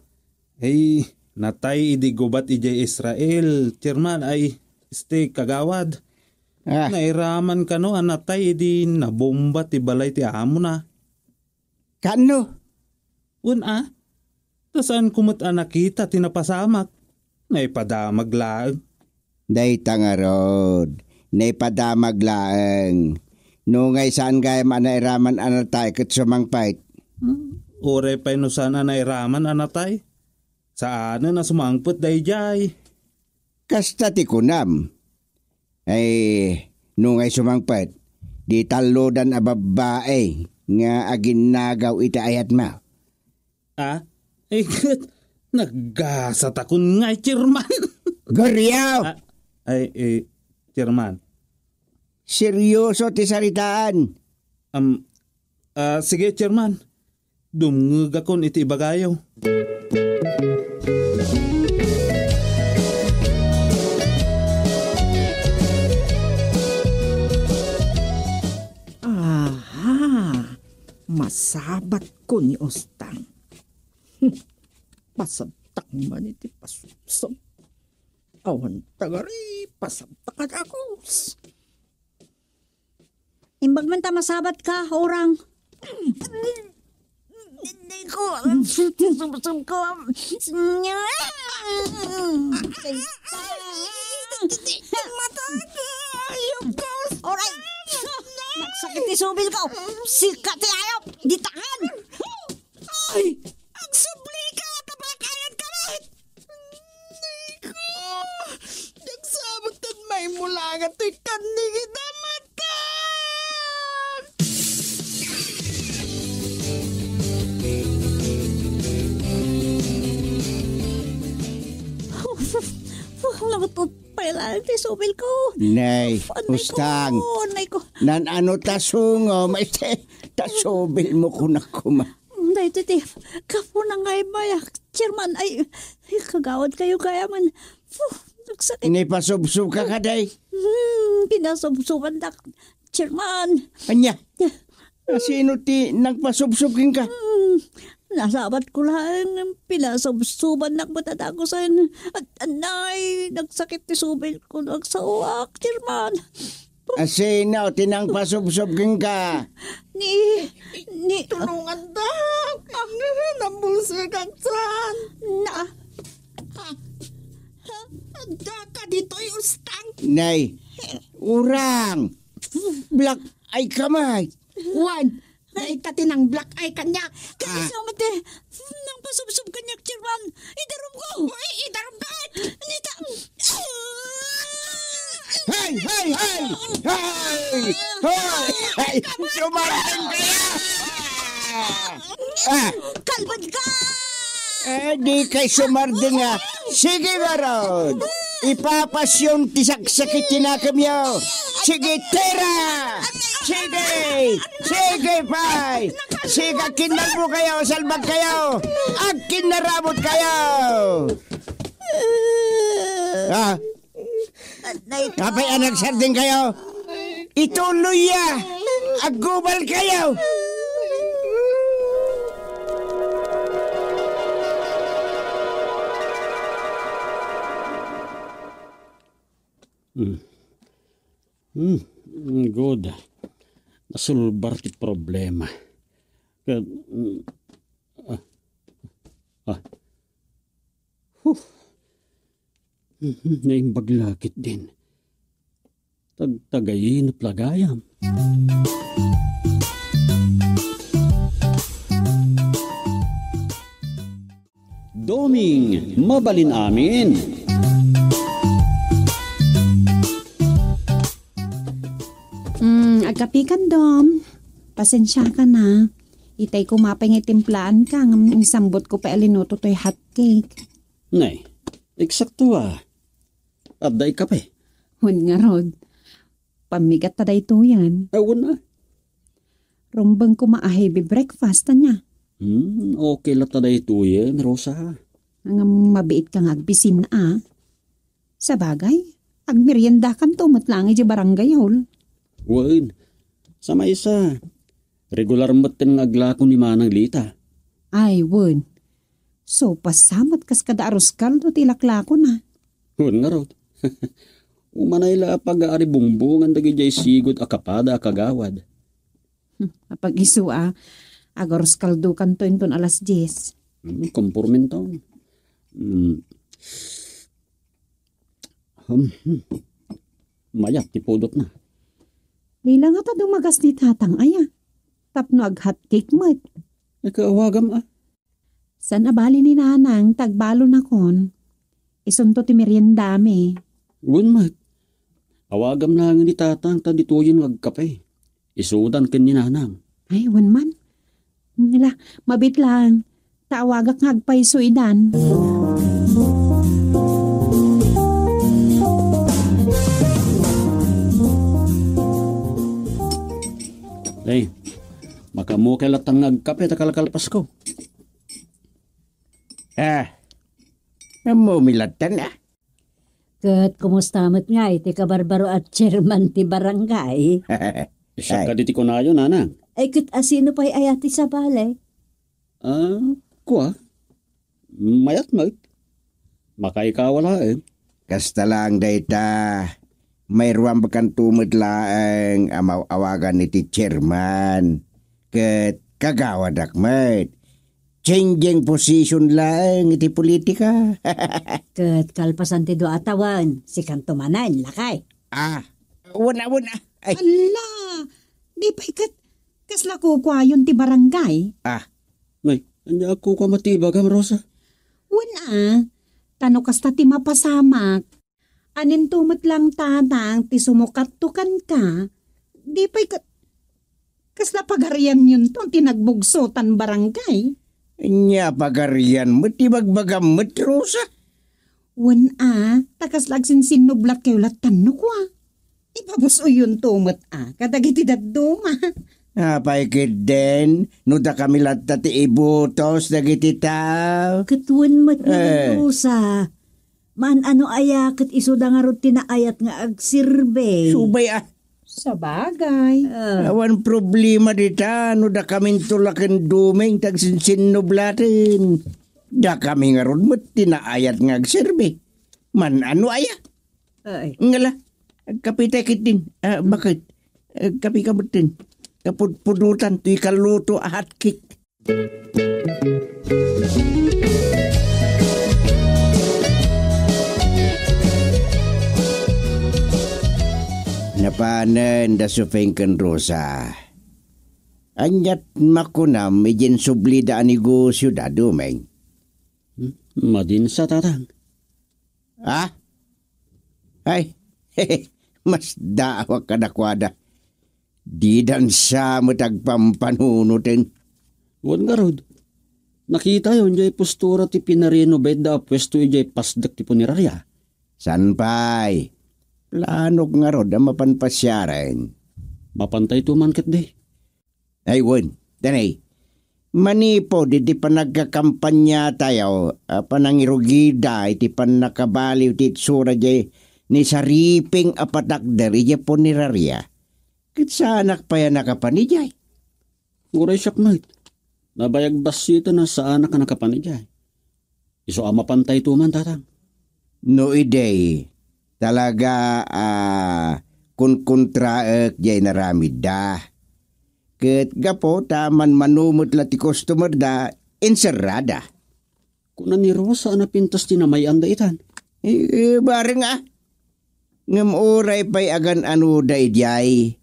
Ay, natay idi gubat idiay Israel, Chairman, ay, este, kagawad. Ah. Nairaman kano a natay idi nabomba ti balay ti amona. Kaano? Wen a, ta saanko met a nakita ti napasamak. Naipadamag laeng. Dayta ngarud, naipadamag laeng. Nungay saan gayam a nairaman a natay ket sumangpet? Hmm, uray pay no saan a nairaman a natay. Saanen a sumangpet daydiay. Kasta ti kunam. Ay, nungay sumangpet, di tallodan a babbai nga aginnagaw iti ayatmo. Ah? Ay, ket naggasatakon ngay, Chairman. Goryo! Ah, ay, eh, Chairman. Seryoso ti saritaan. Am, ah, sige, Chairman. Dumngegakon iti ibagayo. Aha! Masabatko ni Ustang. Pasabtak man iti pasubsob. Awan tagari, pasabtak a dagus. Imbag man ta masabatka, Orang. Hindi ko, ang subsob ko. Mata ko, ayok ko. Oray! Nagsakit ti subil ko. Sika ti ayop. Ditakan. Ay! Agsubli ka, tabakayan ka met! Nay ko! Nagsabot tan maimula nga toy kanni kita mata! Nangutut pay laeng ti subil ko. Nay, Ustang. Nay ko. Nan-ano ta sungo, maiste, ta subil mo kunak kuma. Daytoy ti gapu na nga ibayak, Chairman. Ay, ay, kagawad kayo kaya man. Puh, nagsakit. Ni pasubsob ka kaday? Hmm, pinasubsoban dak, Chairman. Anya? Sino ti nangpasubsob kenka? Hmm, nasabat ko laeng, pinasubsoban nak matadagusan. At anay, nagsakit ti subil ko, nagsaoak, Chairman. Asino ti nangpasubsob kenka? Ni, ni Tulungan da. Nabulsek ak saan. Na. Adda ka ditoy, Ustang. Nay, Orang. Black eye ka, may. Wan, dayta ti nang black eye kaniak. Kaya sa mati, nangpasubsob kaniak, Chairman. Idarum ko. Uy, idarum ka. Nita. Hey, hey, hey! Hey! Hey! Hey! Sumardeng kaya! Ah! Kalbad ka! Eh, di kay sumardeng, ah. Sige, barod. Ipapasyon ti saksakit ti nakemyo. Sige, tira! Sige! Sige, pay! Sige, agkinnalbo kayo, salbag kayo! Agkinnarabot kayo! Ah, Nay, apay a nagsardeng kayo? Ituloy ya! Aggubal kayo! Hmm. Hmm. Good. Nasulbar ti problema. Ka-, hmm. Ah. Ah. Huh. Hmm. Naimbag la ketdin. Tagtagayinep la gayam. Doming, mabalin amin. Mm, agkapikan, Dom. Pasensiakan, a. Itay ko mapay nga itimplaanka, ngem isambotko pay a linuto toy hot cake. Nay, eksakto a. Adda ikape? Wen ngarud. Pammigat ta daytoyen. Awan a. Rumbeng koma a heavy breakfast ania. Hmm, okay la ta daytoyen, Rosa. Ngem mabiit ka nga agbisin a. Sabagay, agmeriendakanto met laeng idiay barangay hall. Wen, sa maysa, regular metten nga aglako ni Manang Lita. Ay, wen. Sopas sa met kas kada arroz caldo ti ilaklakona. Wen ngarud. Umanay la a pagaaribungbongan dagidiay sigud a kapada a kagawad. Hmm, apag-isu a, agarroz caldokanto inton alas dies. Hmm, kompormenton. Hmm. Hmm, hmm. Mayat ti pudotna. Di la ngata dumagas ni Tatang aya. Tapno ag-hot cake met. Ay, kaawagam a. Saan a bali ni Nanang ta agbalonakon? Isunto ti meriendami. Wen met. Awagam laengen ni Tatang ta ditoyen nga agkape. Isudan ken ni Nanang. Ay, wen man. Nila, mabit laeng. Ta awagak nga agpayso idan. Ay, makaammo kay latta nga agkape ta kalkalpasko. Ah, ammomi lattan a. Ket kumusta met ngay ti kabarbaro a chairman ti barangay? Siak kadi ti kunayo, Nanang. Ay, ket asino pay aya ti sabali? Ah, kua? Mayat met. Makaikaw laeng. Kasta laeng dayta, mairuamkanto met laeng a maaw-awagan iti chairman. Ket kagawadak met. Changing position laeng iti politika. Ket kalpasan ti dua a tawen, sikanto manen, lakay. Ah, wen a, wen a. Ay. Alla, di pay ket kasla kukuayon ti barangay? Ah. Nay, ania a kukua met ti ibagam, Rosa? Wen a, ta no kasta ti mapasamak, aninto met lang Tatang ti sumukatto kenka, di pay ket kasla pagarianyonto ti nagbugsotan barangay? Ania pagarian met ti bagbagam met, Rosa? Wen a, ta kasla agsinsinnublatkayo lattan no kua. Ipabus-oyonto met a kadagiti dadduma. Apay ketdin, no dakami latta ti ibotos dagiti tao? Ket wen met ni Eh. Rosa. Maan-ano aya ket isuda ngarud ti naayat nga agserbi. Subay a. Sabagay. Ah. Awan problema dita no dakaminto la ken Doming ti agsinsinnublaten. Dakami ngarud met ti naayat nga agserbi. Maan-ano aya? Ay. Ngala, agkapitay ketdin. Ah, baket? Agkapika metten. Kapudpudotan toy kalluto a hot cake. Napanen da Suping ken Rosa. Aniat makunam idiay insublida a negosio da, Doming? Hmm, madinsa, Tatang. Ah? Ay, masdaawak kadakuada. Didan sa met agpampanunoten. Wen ngarud, nakitayon diay postura ti pinarenovate da a puesto idiay pasdek ti puneraria. Saan pay? Planok ngarud a mapan pasiaren. Mapantayto man ketdi. Ay, wen, danay. Manipud iti panagkakampaniyatayo a panangirugida iti pannakabaliw ti itsura diay ni Sariping a patakder idiay puneraria, ket saanak pay a nakapan idiay. Uray siak met, nabayag bassiten a saanak a nakapan idiay. Isu a mapantayto man, Tatang. No idi, Talaga a kunkontraek jay inaramidda. Ket gapu ta manmano met la ti customer da, inserrada. Kuna ni Rosa a napintas ti namay-anda itan. Eh, eh, bareng a. Ngem uray pay agan-anoda idiay.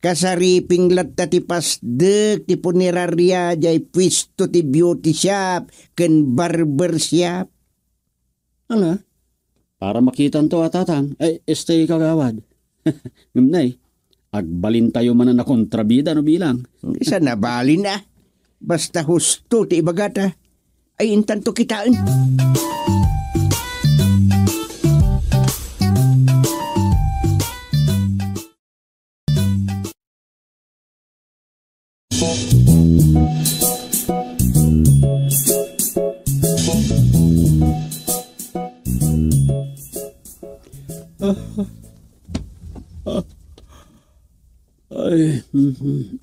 Kasariping latta ti pasdek ti puneraria jay puesto ti beauty shop ken barber shop. Ala, para makitanto a tatang, ay, este kagawad. Ngem nay, agbalintayo manen a kontrabida no bilang. Saan a balin a? Basta husto ti ibagata. Ay, intanto kitaen. Ay, mhm.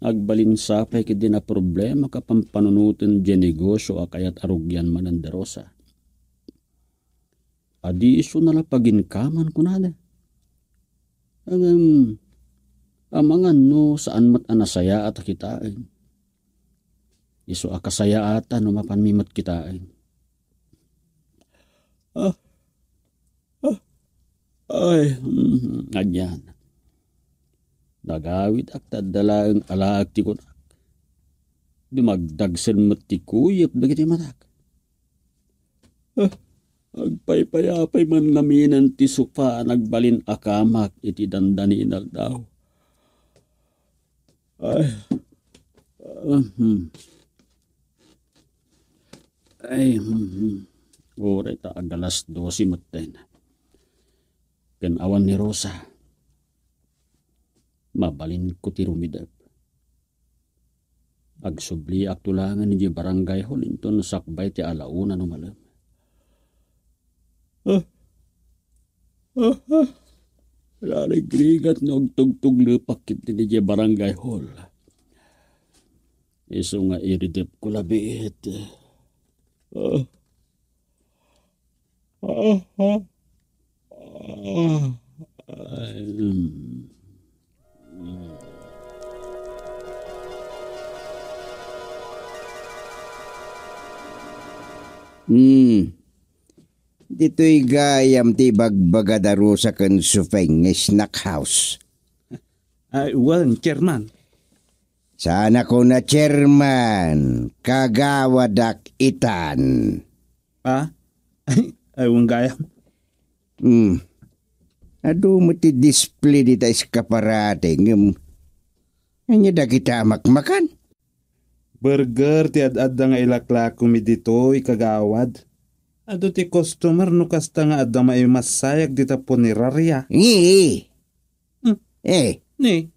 Agbalin sa pay ketdi a problema a pampanunoten diay negosio a kayat a rugian manen da Rosa. Adi isu na la paginkaman, kunada. Ngem, amangan no saan met a nasayaat a kitaen. Isu a kasayaatan no mapanmi met kitaen. Ah, ah, ay, mm, anian. Nagawidak ta adda laeng alaek ti kunak. Dumagdagsen met ti kuyep dagiti matak. Ah, agpaypayapay man ngaminen ti sofa a nagbalin a kamak iti dandani inaldaw. Ay, ah, hmm. Ay, hmm, hmm. Uray ta agalas dose metten. Ken awan ni Rosa. Mabalinko ti rumidep. Agsubliak to laengen idiay barangay hall inton sakbay ti alauna no malem. Ah. Ah, ah. Narigrigat no agtugtuglepak ketdi idiay barangay hall. Isu nga iridepko labiit. Ah. Ah, ah. Ah, ay, mm. Mm. Hmm. Ditoy gayam ti ibagbaga da Rosa ken Sufeng nga snack house. Ay, wen, Chairman. Saan a kuna, Chairman, kagawadak itan. Ah? Ay, wen gayam. Hmm. Adu met ti display dita eskaparate, ngem ania dagita a makmakan? Burger ti ad-adda nga ilaklakomi ditoy, kagawad. Adu ti customer no kasta nga adda maimassayag dita punerarya. Ngii. Hmm. Eh. Ni.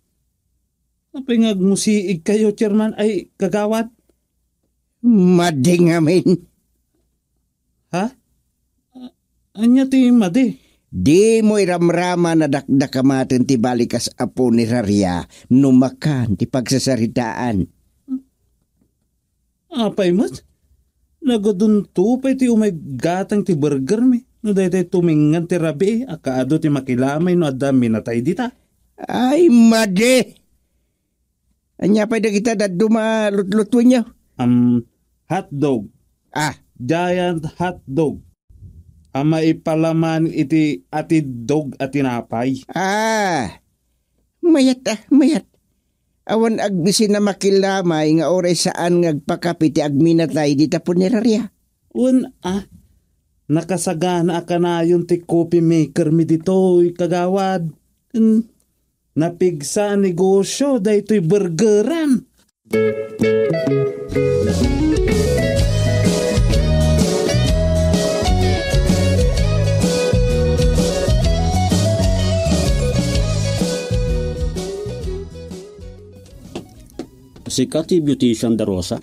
Apay nga agmusiigkayo, Chairman, ay kagawad? Madi ngamin. Ha? A-, ania ti madi? Dimo iramrama a dakdakamaten ti balikas a punerarya no makan ti pagsasaritaan. Apay met? Nagadunto pay ti umay gatang ti burgermi no daytoy tumingan ti rabii a kaadu ti makilamay no adda minatay dita. Ay, madi! Ania pay dagita dadduma a lutlutuenyo? Am, hotdog. Ah. Giant hotdog. A maipalaman iti atiddog a tinapay. Ah. Mayat, ah, mayat. Awan agbisi a makilamay nga uray saan nga agpakapi ti agminatay dita punerarya. Wen, ah, nakasagana a kanayon ti coffee maker mi ditoy, kagawad. Ken napigsa a negosio daytoy burgeran. Sika ti beautician da Rosa?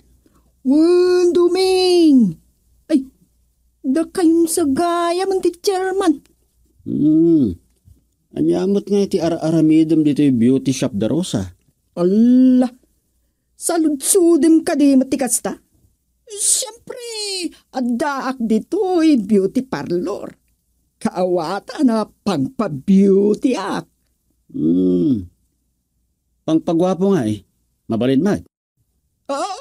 Wen, Doming! Ay, dakayon sa gayam ti chairman. Hmm. Ania met ngay ti ar-aramidem ditoy beauty shop da Rosa? Ala, saludsodem kadi met ti kasta? Siempre, addaak ditoy beauty parlor. Awaten a pangpabeautyak. Hmm. Pangpaguapo ngay. Mabalin met. Ah,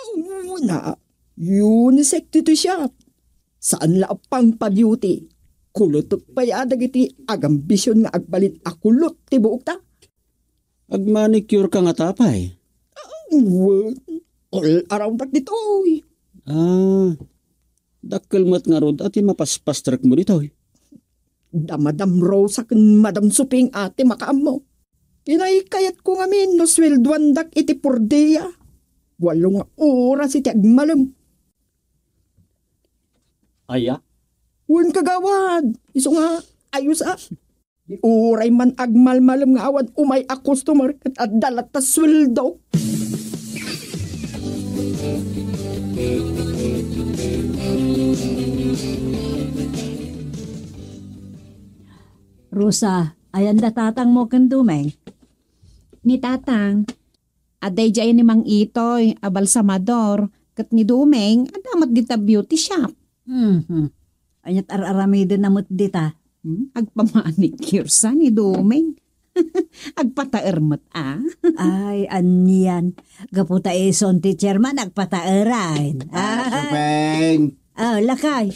una, unisex ditoy siak. Saan la a pangpabeauty. Kulotek pay a dagiti agambision nga agbalin a kulot ti buokta. Agmanicure ka ngata pay? Ah, wen, all around ak ditoy. Ah, dakkel met ngarud a ti mapaspastrekmo ditoy. Da Madam Rosa ken Madam Suping a ti makaammo. Pinaykayatko ngamin no sueldoandak iti pordia. Walo nga oras iti agmalem. Aya? Wen, kagawad. Isu nga, ayos a. Di uray man agmalmalem nga awan umay a customer ket adda latta sueldo. Rosa, ayan da tatangmo ken Dumeng? Ni tatang, adda idiay ni Mang Itoy a balsamador, ket ni Dumeng, adda met dita beauty shop. Mhm. Ania't ar-aramidenna met dita? Hmm? Agpamanicure sa ni Dumeng. Agpataer met, a? Ay, anian. Gapu ta ison ti chairman, agpataeran. Ah, Supeng. Ah, lakay.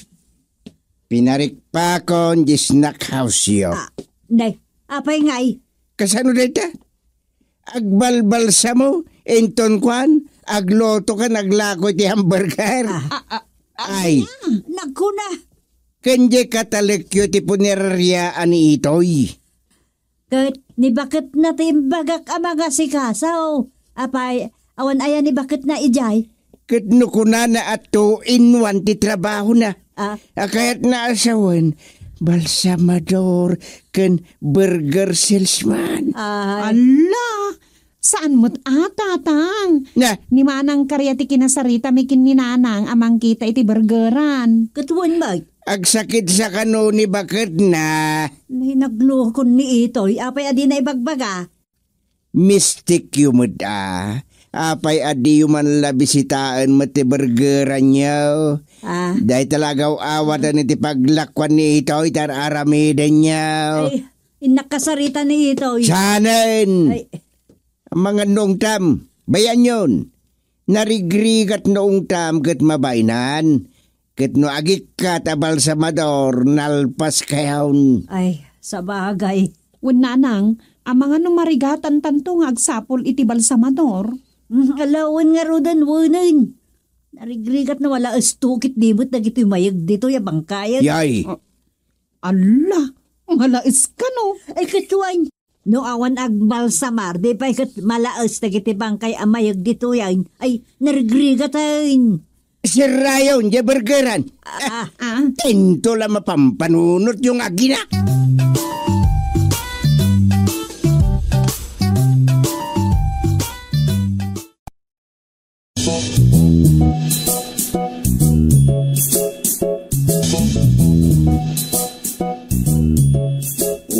Pinarikpakon di snack house-yo. Ah, nay, apay ngay? Kasano dayta? Agbalbalsamo, inton kuan, agluto ken aglako iti hamburger. Ah. Ah, ah, ah, Ay. Ah, nagkuna. Ken di katalekyo ti punerariaan ni Itoy. Ket ni baketna ti imbagak a mangasikaso. Apay, awan aya ni baketna idiay? Ket no kunana a two-in-one ti trabahona, Ah. a kayatna a sawen, balsamador ken burger salesman. Ay. Ala! Saan met a, tatang? Na? Ni manang kari ti kinasaritami ken ni nanang a mangkita iti burgeran. Ket wen met? Agsakit sa kano ni baketna. Nay, naglukon ni Itoy, apay a dina ibagbaga? Mistikyo met a. Apay a diyo man la bisitaen met ti burgeranyo? Ah. Dayta la agaw-awaten iti paglakuan ni Itoy ti ar-aramidenyo. Ay, innak kasarita ni Itoy. Sanen! Ay. Amangan no ungtam, bayanyon. Narigrigat no ungtam ket mabainan. Ket no agikkat a balsamador, nalpaskayon. Ay, sabagay. Wen nanang, amangan no marigatan tanto nga agsapul iti balsamador. Mm, alawen ngaruden wenen. Narigrigat no wala estukit di met dagitoy mayeg ditoy a bangkayen. Yay! Ah, ala, malaes kano. Ay, ket wen, no awan agbalsamar, di pay ket malaes dagiti bangkay a mayeg ditoyen. Ay, narigrigaten. Sirayon, di burgeran. Ah. Ah. Tinto la mapampanunot yung agina.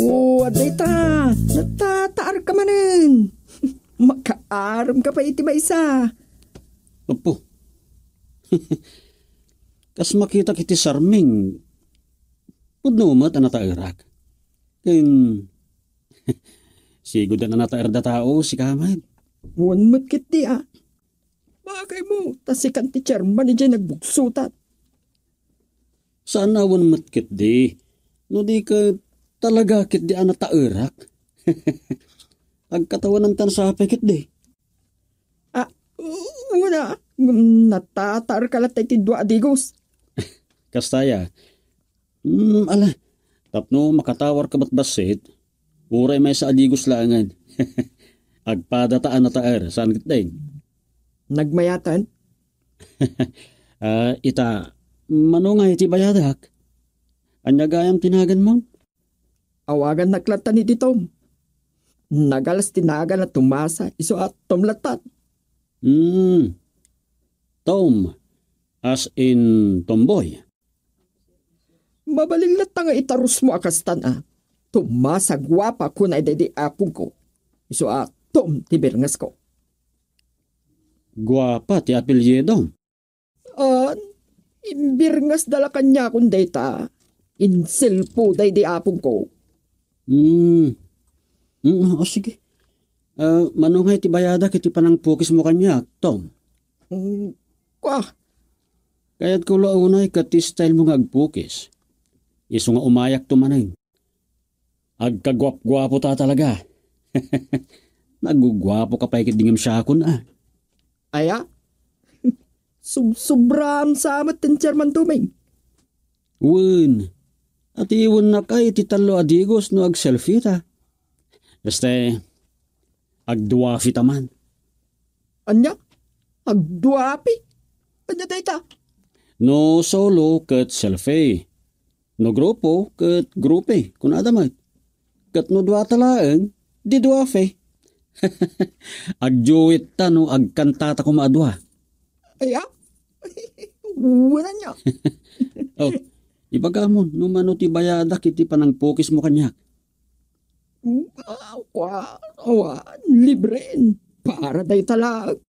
Oh, adda ita. Natataar ka manen. Makaaram ka pay iti maysa. Apo. Kas makitak iti sarming, pudno met a nataerak. Ken, sigud a nataerda tao, sika met. Wen met ketdi a. Bagaymo, ta sikan ti chairman idiay nagbugsotan. Saan a wen met ketdi, no di ket talaga ketdi a nataerak. Agkatawanan tan sapay ketdi. Ah, una, ngem natataar ka latta iti dua a digos. Kasta ya. Hmm, ala, tapno makatawarka met bassit, uray maysa a digos laengen. Agpadata a nataer, saan ketdin? Nagmayaten? Ah, ita, mano nga iti bayadak? Ania gayam ti naganmo? Awagannak latta ni ti Tom. Nagalas ti nagana Tomasa, isu a Tom latta. Hmm. Tom, as in tomboy. Mabalin latta nga itarusmo a kastan a. Tomasa guapa, kuna daydi apongko. Isu a Tom ti birngesko. Guapa ti apelyido. Ah, imbirngesda la kaniakon dayta. Inselpo daydi apongko. Hmm. Hmm, o, sige. Ah, mano nga iti bayadak iti panangpukismo kaniak, Tom? Hmm, kua. Kayatko la unay ket ti style mo nga agpukis. Isu nga umayakto manen. Agkaguapguapo ta talaga. Naguguapo ka pay ket di ngem siakon, a. Aya? Sub-, subram sa met ti chairman Toming. Wen, atiwennak ay ti tallo a digos no agselfie ta. Este, agduafi ta man. Ania? Agduafi? Ania dayta? No solo ket selfie. No grupo ket grupi, kunada met. Ket no dua ta laeng, di duafi. Agduet ta no agkanta ta koma a dua. Ay, ah? Wala niya. Oh, ibagamon, no mano ti bayadak iti panangpukismo kaniak. Ah, kua, awan, libren. Para dayta laeng.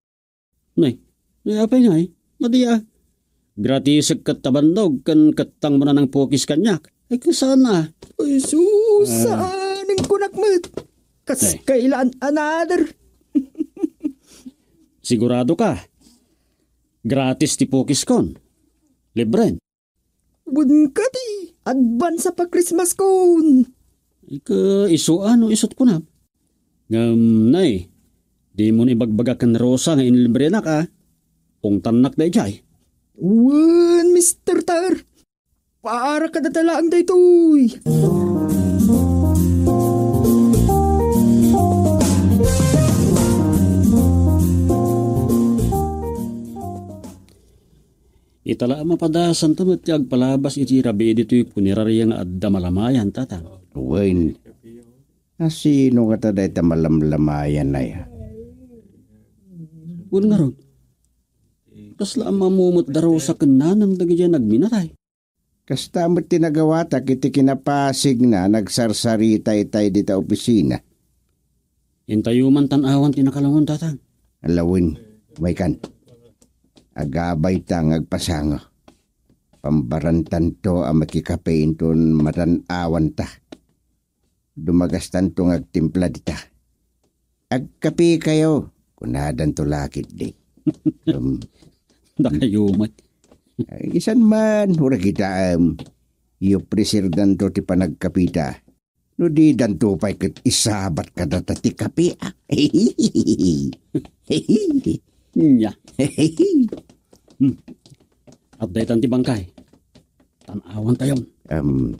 Nay, nay, apay ngay? Madi a. Gratisek ket ta bannog ken kettang mo nanangpukis kaniak. Ay, kasana? Ay, sus, Ah. Saan ang kunak met? Kas Nay. Kailan another? Sigurado ka? Gratis ti pukiskon. Libren. Wen kadi, advance pa Christmas kon. Ika isu a no isut kunam. Ngem, nay, di mo ni ibagbaga ken Rosa nga inlibrenak, a? Ungtannak daydiay. Wen, Mister Tar. Para kadata laeng daytoy. Ita la a mapadasanto met ti agpalabas iti rabii ditoy puneraria nga adda malamayan, tatang. Wen, asino ngata dayta malamlamayan aya? Wen ngarud, kasla a mamumot da Rosa ken nanang dagidiay nagminatay. Kasta met ti nagawatak iti kinapasigna a nagsarsarita itay dita opisina. Intayo man tan-awan ti nakalangon, tatang. Ala wen, maykan. Agabayta nga agpasango. Pambarantanto a makikape inton madan-awanta. Dumagastanto nga agtimpla dita. "Agkapekayo," kunadanto la ketdi. Um, Dakayo met. Ay, isan man, uray kitaem, iofreserdanto ti panagkapeta. No didanto pay ket isabat kadata ti kape, a. Nya. Hmm. Adda itan ti bangkay. Tan-awantayon. Um,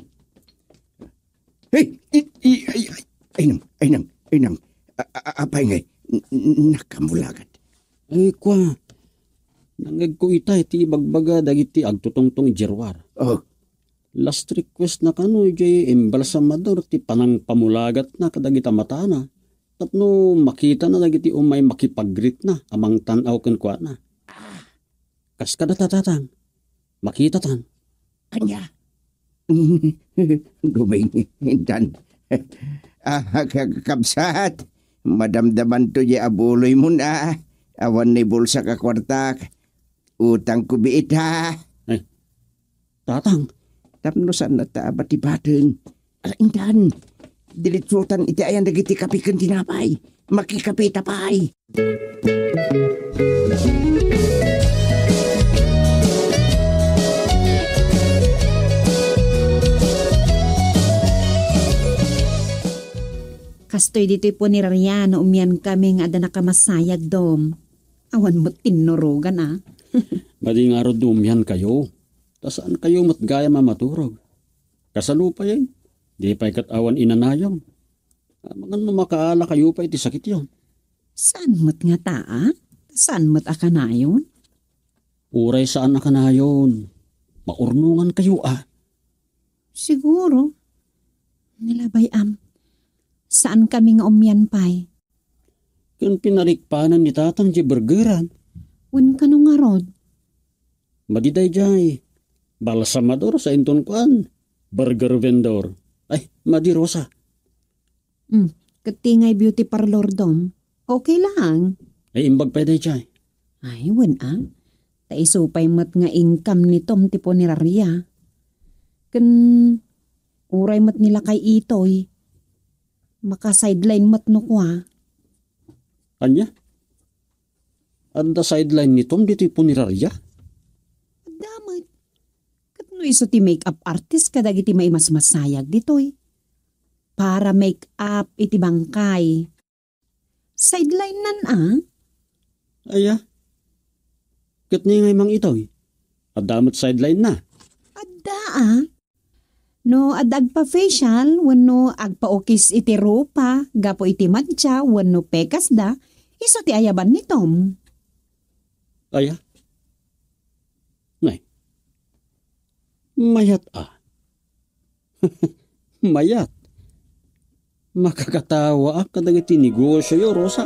Hey! Ay, ay, ay, ay, nang, ay, nang, ay, nang. A, a, a, apay ngay, n-, n-, nakamulagat. Ay, kua. Nangegko ita iti ibagbaga dagiti agtutungtong idiay ruar. Oh. Last request na kano, idiay embalsamador ti panangpamulagatna kadagita matana. Tapno makitana dagiti umay makipagritna a mangtan-aw kenkuana. Ah. Kas kadata, tatang. Makitatan. Ania? Guming, intan. Ah, ka-, kabsat, madamdamanto diay abuloymon, a. Awan ni bulsak a kuartak. Utangko biit, a. Ay, tatang. Tapno saan ta a batibaten. Ala, intan. Diritsutan iti ayan dagiti kape ken tinapay. Makikapeta pay. Kastoy ditoy punerarian no umian kami nga adda nakamasayag, Dom. Awan met tinnurogan, a. Madi ngarud no umian kayo. Ta saan kayo met gayam a maturog. Kasano pay, di pay ket awan inanayon. Amangan no makaala kayo pay iti sakityon. Saan met ngata, a? Saan met a kanayon? Uray saan a kanayon. Maurnongan kayo, a. Siguro. Nalabay, am. Saan kami nga umian pay? Ken pinarikpanan ni tatang diay burgeran. Wen kano ngarud? Madi daydiay. Balsamador sa inton kuan. Burger vendor. Ay, madi Rosa. Hmm, ket ti ngay beauty parlor, Dom? Okay lang. Ay, imbag pay daydiay. Ay, wen a. Ta isu pay met nga income ni Tom ti puneraria. Ken uray met ni lakay Itoy, maka-sideline met no kua. Ania? Adda sideline ni Tom ditoy punerarya? Adda met. Ket no isu ti make-up artist kadagiti maimasmasayag ditoy. Para make-up iti bangkay. Sideline-nan a? Aya. Ket ni ngay Mang Itoy? Adda met sideline-na. Adda a. No adda agpa-facial wenno agpaukis iti rupa gapu iti madya wenno pekasda, isu ti ayaban ni Tom. Aya? Nay. Mayat a. Mayat. Makakatawaak kadagiti negosioyo, Rosa.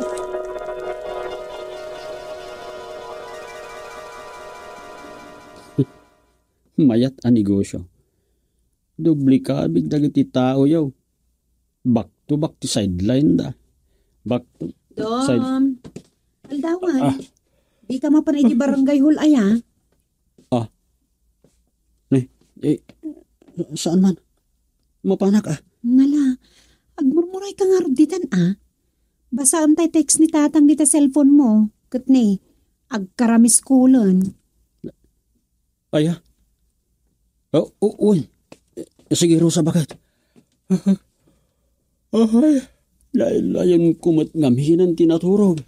Mayat a negosio. Doble kabig dagiti taoyo. Back to back ti sideline da. Back to side- Dom, aldawan. Ah. Di ka mapan iti barangay hall aya? Ah. Ne, eh, saan man? Mapanak, ah. Nala, agmurmuray ka nga ditan, ah. Basaam tay text ni tatang dita cellphone mo. Ket ne, agkaramiskulen. Aya? Oh, oh, uy. Sige, Rosa, baket. Ay, lain-lain ko met ngamin ti naturog.